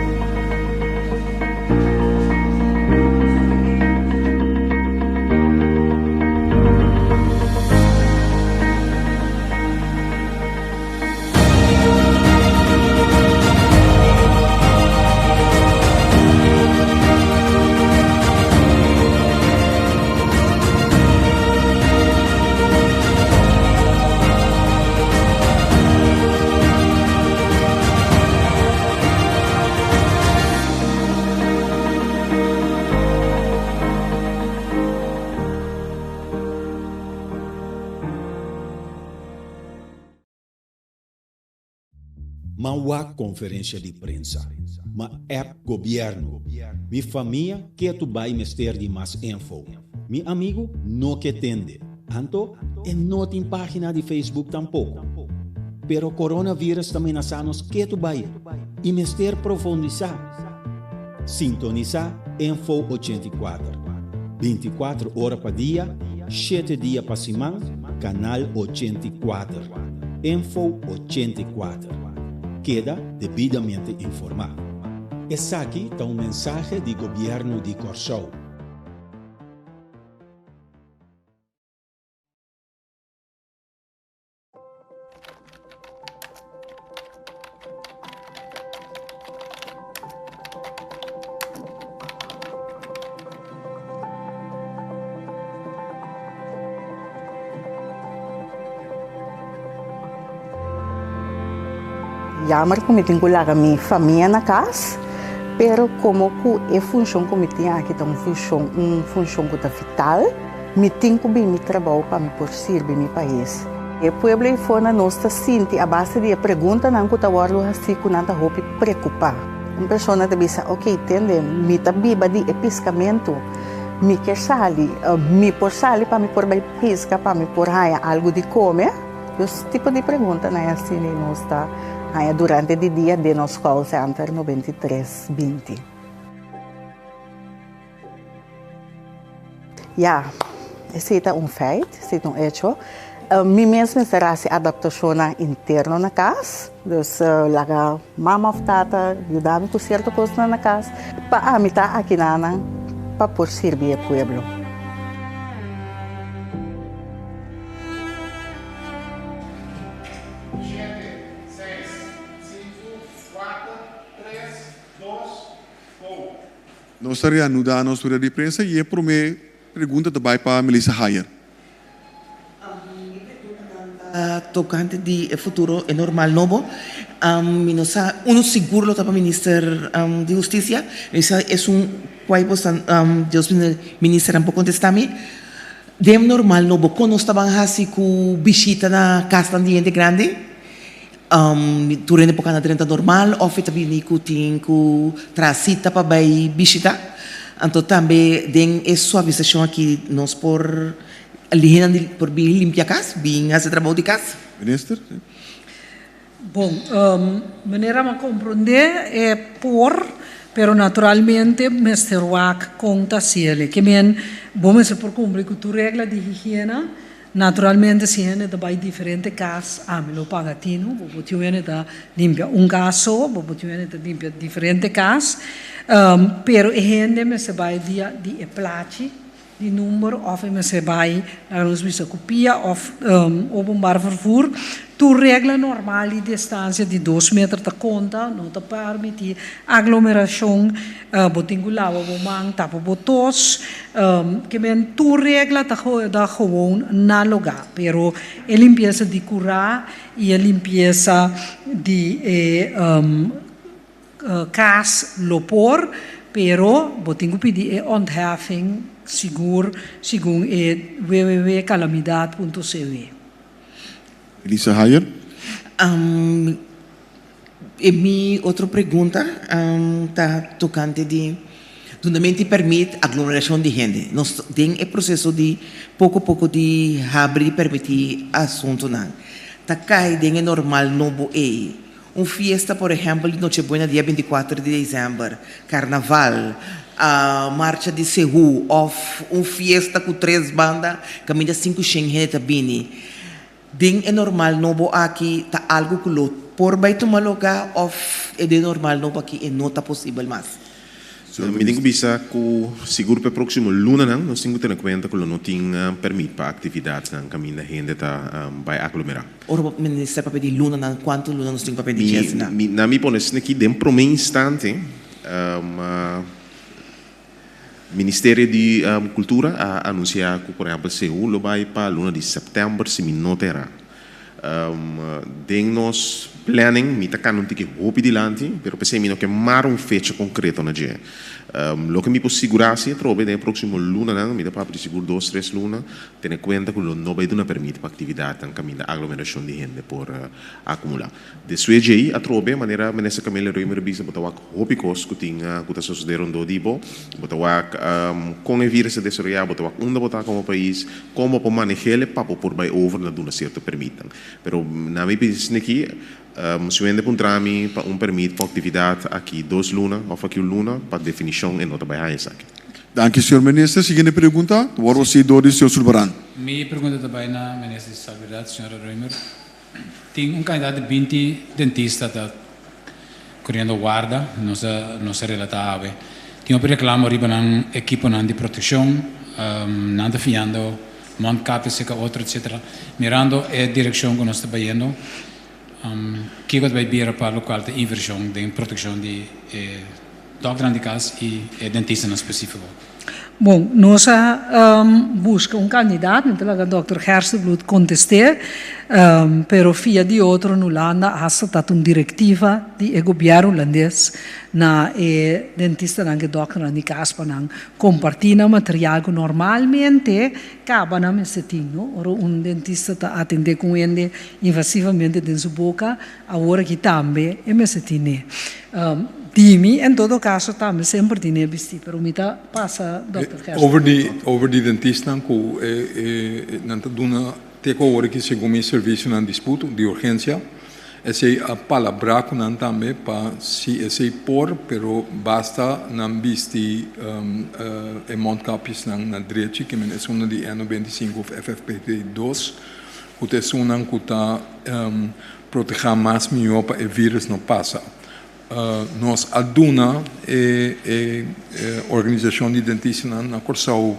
M'a wak konferensha di prensa. M'a app gobièrnu. Mi famia ketu bai mester di mas info. Mi amigu no ke tende. Anto e no tin página di Facebook tampoko. Pero coronavirus ta menasá nos ketu bai i mester profundisá. Sintonisá Info 84, 24 ora pa dia, shete dia pa siman, kanal 84. Info 84. Keda debidamente informá. Esaki ta un mensahe di Gobièrnu di Kòrsou. Jammer ku mi tin ku laga mi famia na kas, pero komo ku e funshon ku mi tin aki ta un funshon un funshon ku ta vital, Mi tin ku bin mi trabou pa mi por sirbi mi pais. E pueblo ei na nos ta sinti a base di e preguntanan ku ta wòrdu hasí ku nan ta hopi prekupá. Un persona ta bisa, Oké, tende, mi ta biba di e piskamentu. Mi ke sali. Mi por sali pa mi por bai piska, pa mi por haña algu di kome? Dus tipo di preguntanan asina nos ta haña durante di dia den nos call center 93 20. Ya, esei ta un feit, esei ta un echo. Mi mes mester hasi adaptashonnan interno na kas, dus laga mama òf tata yuda mi ku sierto kosnan na kas pa ami ta akinanan pa por sirbi e pueblo. Nos ta reanudá nos rueda di prensa i e promé pregunta ta bai pa Melissa Hayer. Mi preguntanan ta tokante di e futuro e normal nobo. Mi no sa, unu sigur lo ta pa Minister di Hustisia. Mi sa esun kuai bosan Dios ministernan por kontestá mi. Den normal nobo kon nos ta ban hasi ku bishita na kasnan di hende grandi? Tur hende por kana drenta normal of e ta bini ku tin ku traha sita pa bai bishita. Anto tambe den e suavisashon aki nos por lihenan di por bin limpia kas, bin hasi trabou di kas. Minister. Bon, manera mi a komprondé e por, pero naturalmente mester wak kon ta hasiel. Ke men bo mester por kumpli ku tur regla di higiena. Naturalmente si hende ta bai diferente kas, ami lo paga tinu, bo por tin un hende ta limpia un kas so, bo por tin un hende ta limpia diferente kas, pero e hende mester bai dia di e plachi di number of e mester bai laga nos bisa ku pia of openbaar vervoer. Tur regla normal di distansia di dos meter ta konta, no ta permití aglomerashon, bo tin ku laba bo man, tapa bo tos, ke men tur regla ta ta gewoon na lugá, pero e limpiesa di kurá i e limpiesa di e kas lo por, pero bo tin ku pidi e ontheffing sigur segun e www.calamidad.cw. Elisa Hayer. E mi otro pregunta ta tocante di dunamento di permit aglomeracion di hende. Nos den e proceso di poco poco di habri di permiti asuntonan. Ta cay den e normal nobo ey. Un fiesta por ehempel di Nochebuena dia 24 di december, carnaval, marcha di Sehu of un fiesta cu tres banda caminda sinku shen hende ta bini. Den e normal nobo aki ta algo cu lo por bay tuma lugar of e den normal nobo aki e no ta posibel mas? Mi tin cu bisa cu sigur pa e proximo lunanan nos tin cu tene cuenta cu lo no tin permit pa actividadnan caminda hende ta bay aglomera. Ora bo minister papia di lunanan, cuanto luna nos tin cu papia di dje asina? Mi na mi pone asina aki den prome instante Ministerio di Cultura a anuncia cu por ehempel Seú lo bay pa luna di september si mi no ta era. Den nos planning mi ta cana un tiki hopi dilanti pero p'esey mi no ke mara un fecha concreto na dje. Loke mi por sigura si atrobe den e proximo lunanan, mi ta papia di sigur dos tres luna, Tene kuenta ku lo no bai duna permit pa aktividatnan kaminda aglomerashon di hende por akumulá. Despues djei, atrobe, manera Minister Camelia Römer a bisa, bo ta wak hopi kos ku tin ku ta sosodé rondó di bo. Bo ta wak kon e virus ta desaroyá, bo ta wak unda bo ta komo pais, kon bo por maneh'el pa bo por bai over na duna sierto permitnan. Pero na mi pais aki, si un hende puntra mi pa un permit pa aktividat aki dos luna òf aki un luna, pa definishon e no ta bai haña esaki. Danki señor Minister. Siguiente pregunta ta wòrdu hasi dor di señor Sulbaran. Mi pregunta ta bai na Minister di Salubridad, señora Römer. Tin un kantidat di binti dentista ta koriendo warda, nos a nos a relatá awe. Tin hopi reklamo riba nan ekiponan di protekshon, nan ta fiando mondkapjes seka otro etcetera. Mirando e direkshon ku nos ta bayendo, kiko ta bai bira pa lokual ta invershon den protekshon di e Dòkternan di kas i e dentistanan spesífiko. Bon, nos a buska un kandidat, mi ta laga dòkter Gerstenbluth kontest'é, pero via di otro na Hulanda hasta ta un direktiva di e gobièrnu hulandes na e dentistanan ku e dòkternan di kas pa nan kompartí nan material ku normalmente kaba nan mester tin, no? Ora un dentista ta atendé ku un hende invasivamente den su boka, Awor aki tambe e mester tine. Di mi en todo caso tambe semper tine bisti, pero mi ta pasa Dòkter Gerson. Over di over di dentistnan ku e e nan ta duna te ku awor aki segun mi servisionan di spoed di urgensia esei a palabrá ku nan tambe pa si esei por pero basta nan bisti e mondkapjesnan na drechi ke men esun di N95 of FFP2 ku ta esunnan ku ta Protehá mas mihó pa e vírus no pasa. Nos a duna e e organisashon di dentistanan na Kòrsou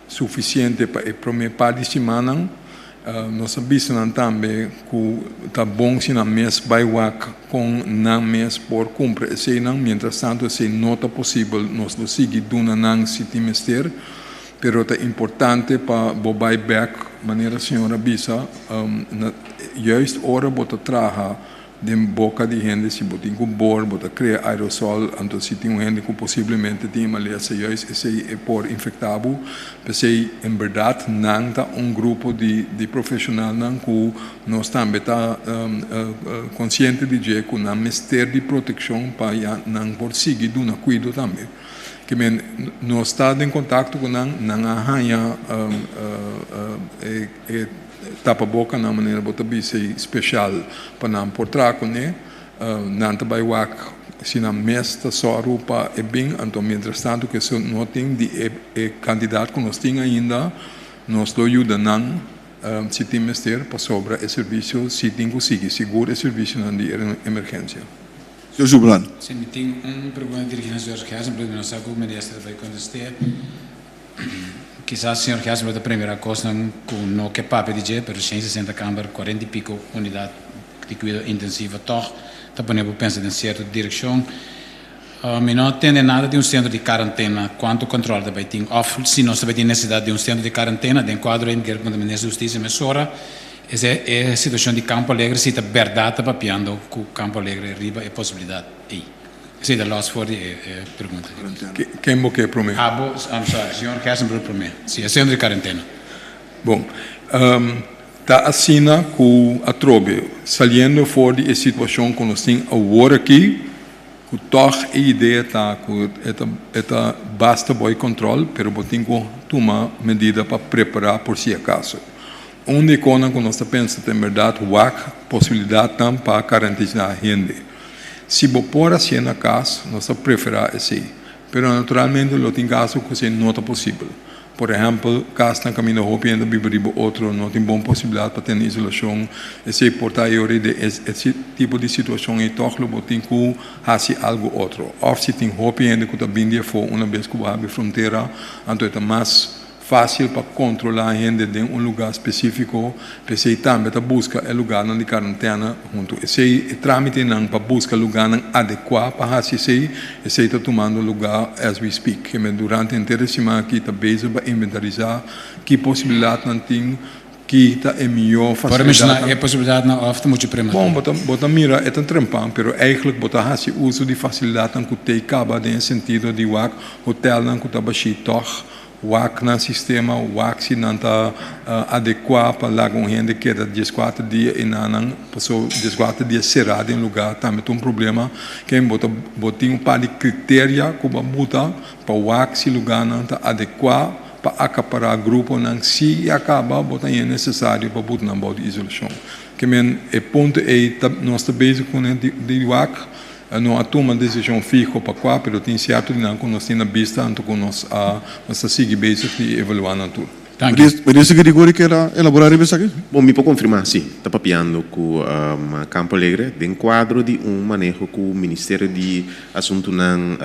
sufisiente pa e promé par di simannan. Nos a bisa nan tambe ku ta bon si nan mes bai wak kon nan mes por kumpra eseinan. Mientras tanto esei no ta posibel, nos lo sigui duna nan si tin mester. Pero ta importante pa bo bai bek, manera señor a bisa, na juist ora bo ta traha den boca di hende, si bo tin cu bor, bo ta crea aerosol, anto si tin un hende cu posiblemente tin e malesa, juist esey e por infecta bo. P'esey, en berdad, nan ta un grupo di di profesionalnan cu nos tambe ta consciente di dje cu nan mester di proteccion pa ya nan por sigui duna cuido tambe. Ke men nos ta den kontakto ku nan, nan a haña e tapabokanan manera bo ta bisa ei speshal pa nan por traha kuné. Nan ta bai wak si nan mes ta sòru pa e bin, anto mientrastantu ku esei no tin di e kantidat ku nos tin ainda nos lo yuda nan. si tin mester pasobra e servisio si tin ku sigui, sigur e servisionan di emergensia. Señor Zubran. Si, mi tin un pregunta dirigí na señor Gersenbloed, mi no sa ku minister ta bai kontest'é. Kisas señor Gersenbloed ta premira kosnan ku no ke papia di dje, pero 160 kamber, 40 i piko unidat di kuido intensivo tòg ta pone bo pensa den sierto direkshon. Mi no a tende nada di un sentro di karantena, kuantu kòntròl ta bai tin òf si nos ta bai tin nesesidat di un sentro di karantena. Den kuadro ei mi kier puntra Minister di Hustisia mesora esei e situashon di Campo Alegre si ta bèrdat ta papiando ku Campo Alegre riba e posibilidat ei. Esei ta lòs for di e pregunta. Ken bo ke promé? Abo, I'm sorry, señor Gersenbroek promé. Si, e sentro di karantena. Bon. Ta asina ku atrobe, saliendo for di e situashon ku nos tin awor aki, Ku tòg e idea ta ku e ta e ta basta bo e kòntròl, pero bo tin ku tuma medida pa prepará por si akaso. Un di e konan ku nos ta pensa ta en bèrdat wak posibilidatnan pa karantiná hende. Si bo por hasié na kas, nos ta preferá esei. Pero naturalmente lo tin kaso ku esei no ta posibel. Por ehèmpel, kasnan kaminda hopi hende biba riba otro no tin bon posibilidat pa tene isolashon. Esei por ta e ora di e tipo di situashon ei tòg lo bo tin ku hasi algu otro. Òf si tin hopi hende ku ta bin di afó una bes ku bo habri frontera, anto e ta mas fásil pa kontrolá hende den un lugá spesífiko. P'esei tambe ta buska e lugánan di karantèna huntu. Esei e trámitenan pa buska lugánan adekuá pa hasi esei, esei ta tumando lugá as we speak. Keme durante henter e siman aki ta bezig pa inventarisá ki posibilidatnan tin, ki ta e mihó Por menshoná fasilidatnan. e posibilidatnan òf ta muchu prematuro? Bon, bo ta bo ta mira e ta trempan, pero eigentlik bo ta hasi uso di fasilidatnan ku t'ei kaba den e sentido di wak hotelnan ku ta bashí tòg Wak nan sistema, wak si nan ta adekuá pa laga un hende keda dieskuater dia i nan nan paso dieskuater dia será den lugá tambe ta un problema. Ken bo ta bo tin un par di kriteria ku bo a buta pa wak si lugánan ta adekuá pa akapará gruponan si i a kaba bo ta haña nesesario pa buta nan bou di isolashon. Ke men e punto ei ta nos ta bezig kuné di wak. No a tuma desishon fiho pa kua, pero tin sierto di nan ku nos tin na bista anto ku nos a nos ta sigui bezig di evaluá nan tur. Danki. Minister Grigori kier a elaborá riba esaki? Bon, mi por konfirmá, sí. Ta papiando ku Campo Alegre den kuadro di un maneho ku Ministerio di Asuntunan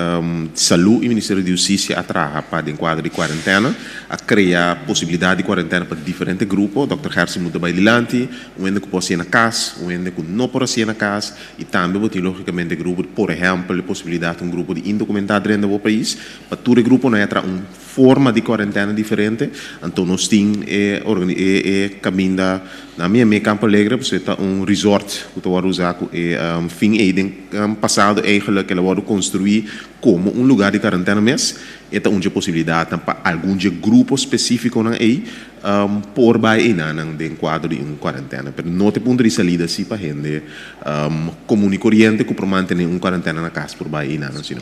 di Salú i Ministerio di Hustisia a traha pa den kuadro di kuarentena. A krea posibilidat di kuarentena pa diferente grupo. Dòkter Gerson muta bai dilanti, un hende ku por hasié na kas, un hende ku no por hasié na kas. I tambe bo tin logicamente grupo, por ehempel e posibilidad un grupo di indocumentá drenta bo pais, pa tur e gruponan e traha un forma di cuarentena diferente, anto nos tin e e e caminda na mi amiga Campo Alegre pasobra e ta un resort cu ta wordo usa cu e fin ey den pasado eigenlijk el a wordo construi como un lugar di cuarentena mes, e ta un dje posibilidadnan pa algun dje grupo specificonan ey Por bai einanan den kuadro di un kuarentena, pero no ta e punto di salida si pa hende komun i koriente ku por mantené un kuarentena na kas por bai einanan sino.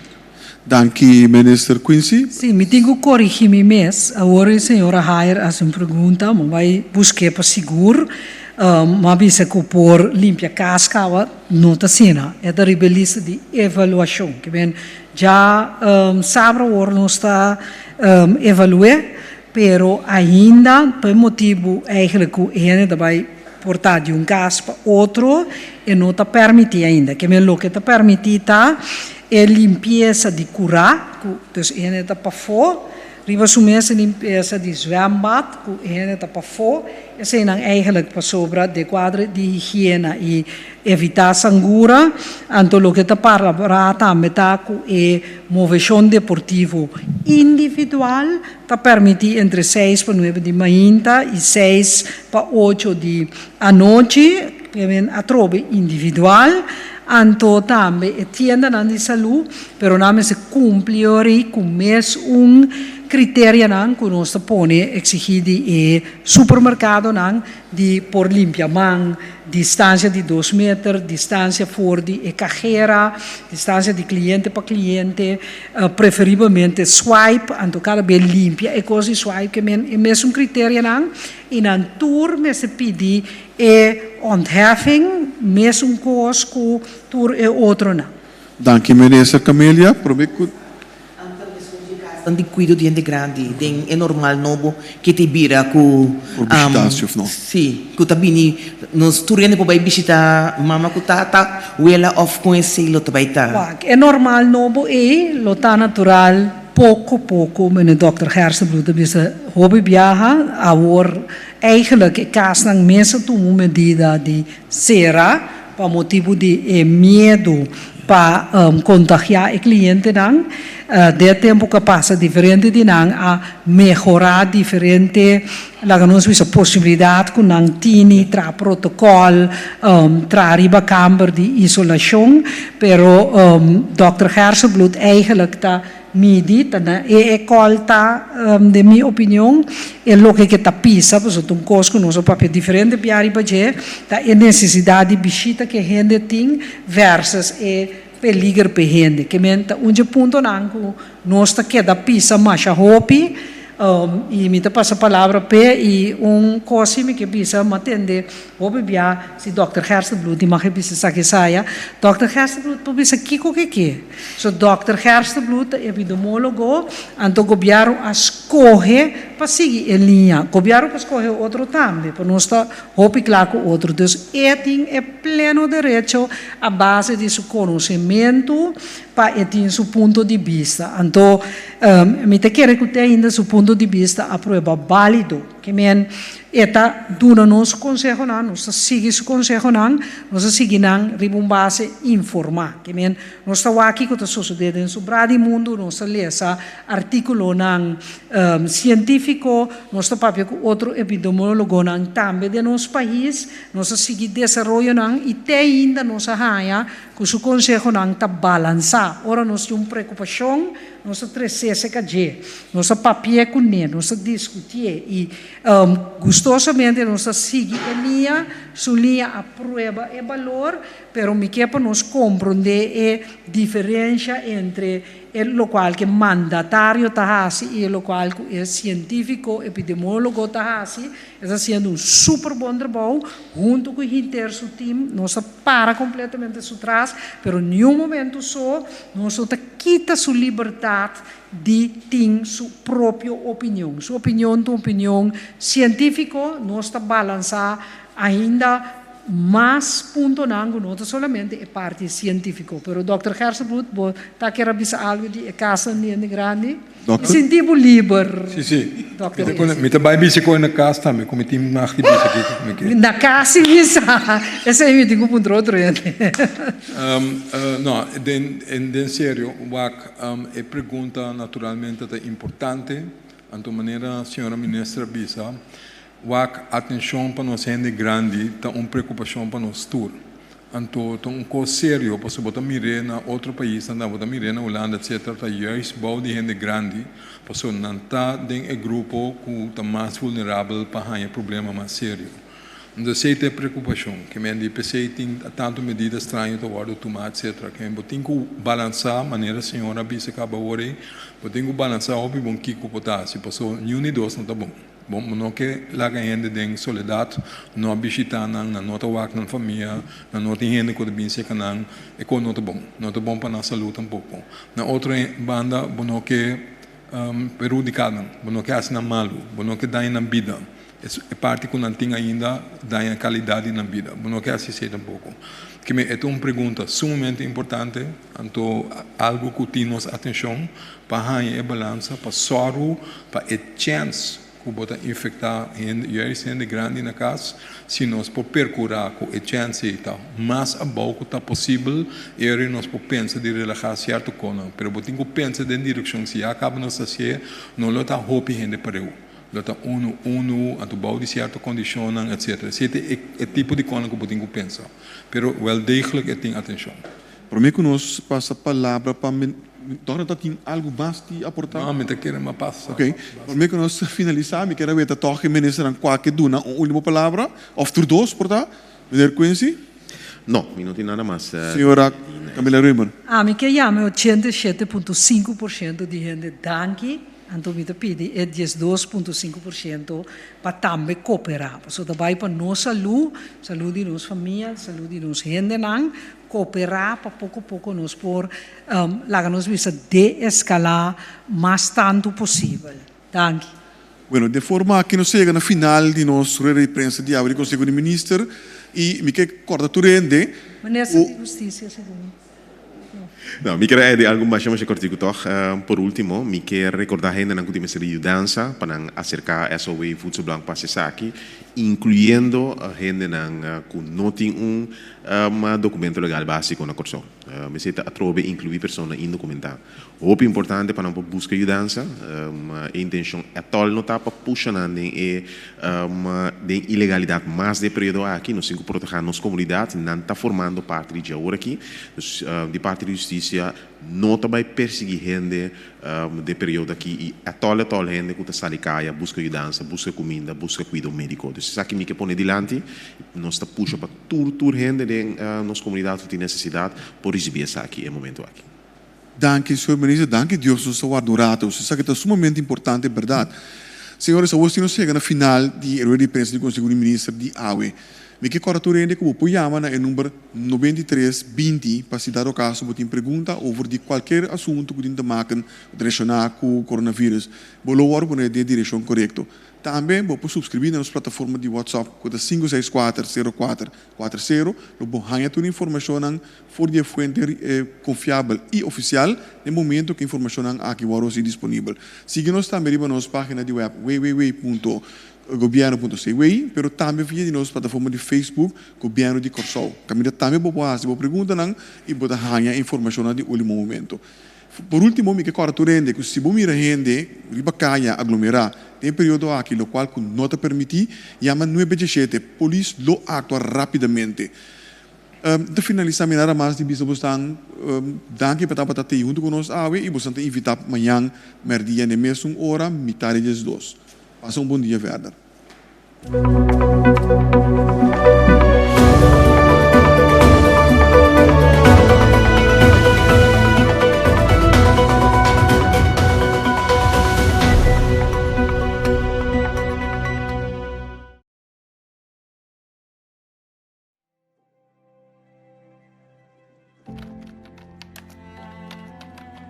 Danki Minister Quincy. Sí, mi tin ku korigí mi mes. Awor e señora Hayer hasi un pregunta, mi bai busk'é pa sigur. Mi a bisa ku por limpia kas kaba, no ta asina. E ta riba e lista di evaluashon. Ke men dja sabra awor nos ta evalu'é. Pero ainda pa e motibu eigenlijk ku e hende ta bai portá di un kas pa otro, e no ta permití ainda. Ke men loke ta permití ta e limpiesa di kurá, ku dus e hende ta pafó, riba su mes e limpiesa di zwembad, ku e hende ta pafó, eseinan eigenlijk pasobra de kuadro di higiena i evitá sangura. Anto loke ta palabrá tambe ta ku e moveshon deportivo individual Ta permití entre seis pa nuebe di mainta i seis pa ocho di anochi, men atrobe individual, anto tambe e tiendanan di salú, pero nan mester kumpli ori ku mes un kriterianan ku nos ta pone eksigí di e supermerkadonan di por limpia man, distansia di dos meter, distansia for di e kajera, distansia di kliente pa kliente, preferibelmente swipe, anto kada be limpia e kos di swipe ke men e mesun kriterianan i nan tur mester pidi e ontheffing mesun kos ku tur e otronan. Danki Minister Camelia. Prome ku. Anto mesun di kas. kasnan di kuido di hende grandi den e normal nobo ke ta bira ku Por bishita si of no? Si, ku ta bini nos tur hende por bai bishita mama ku tata, wela of kon esei lo ta bai ta? Wak, e normal nobo ei lo ta natural poko poko, meneer Dòkter Gerstenbluth ta bisa hopi biaha. Awor eigenlijk e kasnan mes a tuma un medida di sera pa motibu di e miedu pa kontagiá e klientenan. Den e tempu ku a pasa diferente di nan a mehorá diferente, laga nos bisa, posibilidat ku nan tini, traha protokòl, traha riba kamber di isolashon. Pero dòkter Gersenbloed eigenlijk ta Midi ta na e ecol ta den mi opinion e loke ke ta pisa pasobra ta un kos ku nos a papia diferente bia riba dje ta e nesesidat di bishita ke hende tin versus e peliger p'e hende ke men ta un dje puntonan ku nos ta keda pisa masha hopi i mi ta pasa palabra p'e i un kos si mi ke bisa mi a tende Hopi bia si Dòkter Gerstenbluth di mag e bisa esaki esaya. Dòkter Gerstenbluth por bisa kiko ke ke. So Dòkter Gerstenbluth ta epidemólogo, anto gobièrnu a skohe pa sigui e liña. Gobièrnu por skohe otro tambe, pero nos ta hopi kla ku otro. Dus e tin e pleno derecho a base di su konosementu pa e tin su punto di bista. Anto mi ta kere ku te ainda su punto di bista a prueba bálido. Ke men e ta duna nos konsehonan, nos ta sigui su konsehonan, nos ta sigui nan riba un base informá. Ke men nos ta wak kiko ta sosodé den su bra di mundu, nos ta lesa artíkulonan sientífiko, nos ta papia ku otro epidemiólogonan tambe den nos pais, nos ta sigui desaroyonan i te ainda nos a haña ku su konsehonan ta balansá. Ora nos tin un preokupashon, Nos a tres'é serka dje, nos a papi'é kuné, nos a diskutié i gustosamente nos a sigui e liña, su liña a prueba e balor, pero mi ke pa nos komprondé e diferensha entre e lokual ku e mandatario ta hasi i e lokual ku e sientífiko epidemiólogo ta hasi. E ta hasiendo un super bon trabou huntu ku henter su tim, nos a para completamente su tras, pero niun momento so nos no ta kita su libertad di tin su propio opinion. Su opinion ta un opinion cientifico, nos ta balansa ainda mas puntonan cu no ta solamente e parti cientifico. Pero Dòkter Gerstenbluth, bo ta kier a bisa algo di e casonan di hende grandi? Dokter? Sinti bo liber, Si, si. Dokter Mi ta Eze. mi ta bai bishi koe na kas tambe, ku mi tin mag di bisa kiko ku mi ke. Na kas si bisa. Esei mi tin ku puntra otro hende. No, den, den serio, wak, e pregunta naturalmente ta importante. Anto manera señora minister a bisa, wak, atenshon pa nos hende grandi ta un preokupashon pa nos tur. Anto ta un kos serio pasobra bo ta mir'é na otro paisnan ta bo ta mir'é na Hulanda etcetera ta juist bou di hende grandi pasobra nan ta den e grupo ku ta mas vulnerabel pa haña problema mas serio. Anto esei ta e preokupashon ke men di p'esei tin tantu medida straño ta wòrdu tumá etcetera ke men bo tin ku balansá manera señor a bisa kaba awor ei bo tin ku balansá hopi bon kiko bo ta hasi pasobra niun di dos no ta bon. Bo no ke laga hende den soledat, no a bishitá nan, nan no ta wak nan famia, nan no tin hende ku ta bin serka nan, e kos no ta bon. No ta bon pa nan salú tampoko. Na otro banda, bo no ke perhudiká nan, bo no ke hasi nan malu, bo no ke daña nan bida, e parti ku nan tin ainda daña kalidat di nan bida, bo no ke hasi esei tampoko. Keme e ta un pregunta sumamente importante, anto algu ku tin nos atenshon. Pa haña e balansa, pa sòru pa e chèns ku bo ta infektá hende, juist hende grandi na kas, si nos por perkurá ku e chèns ei ta mas abou ku ta posibel, e ora ei nos por pensa di relahá sierto konan. Pero bo tin ku pensa den direkshon, si ya kaba nos hasié, no lo ta hopi hende pareu, lo ta unu unu, anto bou di sierto kondishonnan, etcetera. Esei ta e tipo di konan ku bo tin ku pensa. Pero wèl degelijk e tin atenshon. Promé ku nos pasa palabra pa Dòkter ta tin algu mas di aportá? No, mi ta kere mas pasa. Oké. Promé ku nos finalisá, mi kier a weta tòg e ministernan kua ke duna un último palabra, òf tur dos por ta. Meneer Quincy? No, mi no tin nada mas. Señora Camila Römer. Ami ke yama e 87.5% di hende danki. Anto mi ta pidi e 12.5% pa tambe kooperá. Pasobra ta bai pa nos salú, salú di nos famia, salú di nos hendenan, kooperá pa poko poko nos por laga nos bisa deeskalá mas tantu posibel. Danki. Bueno, den forma aki nos a yega na final di nos rueda di prensa di awe di Conseho di Minister y mi ke corda tur hende Minister di Husticia segun. No, mi kier añadi algo masha masha cortico toch. Por ultimo, mi kier recorda hendenan cu tin mester di yudansa pa nan acerca SOW Voedselbank pa haci esaki, incluyendo hendenan cu no tin un documento legal basico na Corsou. Mester ta atrobe inclui persona indocumentá. Hopi importante pa nan por buska yudansa. E intencion atol no ta pa pusha nan den e den ilegalidad mas den e periodo aki. Nos tin cu proteha nos comunidad. Nan ta formando parti di dje awor aki. Dus di parti di husticia no ta bay persigui hende den periodo aki y atol atol hende cu ta sali caya buska yudansa, buska cuminda, buska cuido medico. Dus esaki mi ke pone dilanti. Nos ta pusha pa tur tur hende den nos comunidad cu tin necesidad por ricibi esaki e momento aki. Danki señor minister, danki Dios nos ta warda un rato, esaki ta sumamente importante berdad. Señores awor si nos yega na final di e rueda di prensa di Conseho di Minister di awe. Mi ke kòrda tur hende ku bo por yama na e number 93 20 pa si dado kaso bo tin pregunta over di kualker asuntu ku tin te maken relashoná ku coronavirus. Bo lo wòrdu pone den e direkshon korekto. Tambe bo por subskribí na nos plataforma di WhatsApp ku ta sinku seis kuater sero kuater kuater sero. Lo bo haña tur informashonnan for di e fuente konfiabel i ofisial den momento ku e informashonnan aki wòrdu hasi disponibel. Sigui nos tambe riba nos página di wèp www.gobierno.cw pero tambe via di nos plataforma di Facebook Gobièrnu di Kòrsou. Kaminda tambe bo por hasi bo preguntanan i bo ta haña e informashonnan di último momento. Por último, mi ke kòrda tur hende ku si bo mira hende riba kaya aglomerá den e periodo aki, lokual ku no ta permití, yama nuebe djeshete. Polis lo aktua rápidamente. Ta finalisá mi nada mas di bisa bosnan danki pa tabata tei huntu ku nos awe i bosnan ta invitá pa mañan mèrdia n'e mesun ora, mitá di diesdos. Pasa un bon dia verder.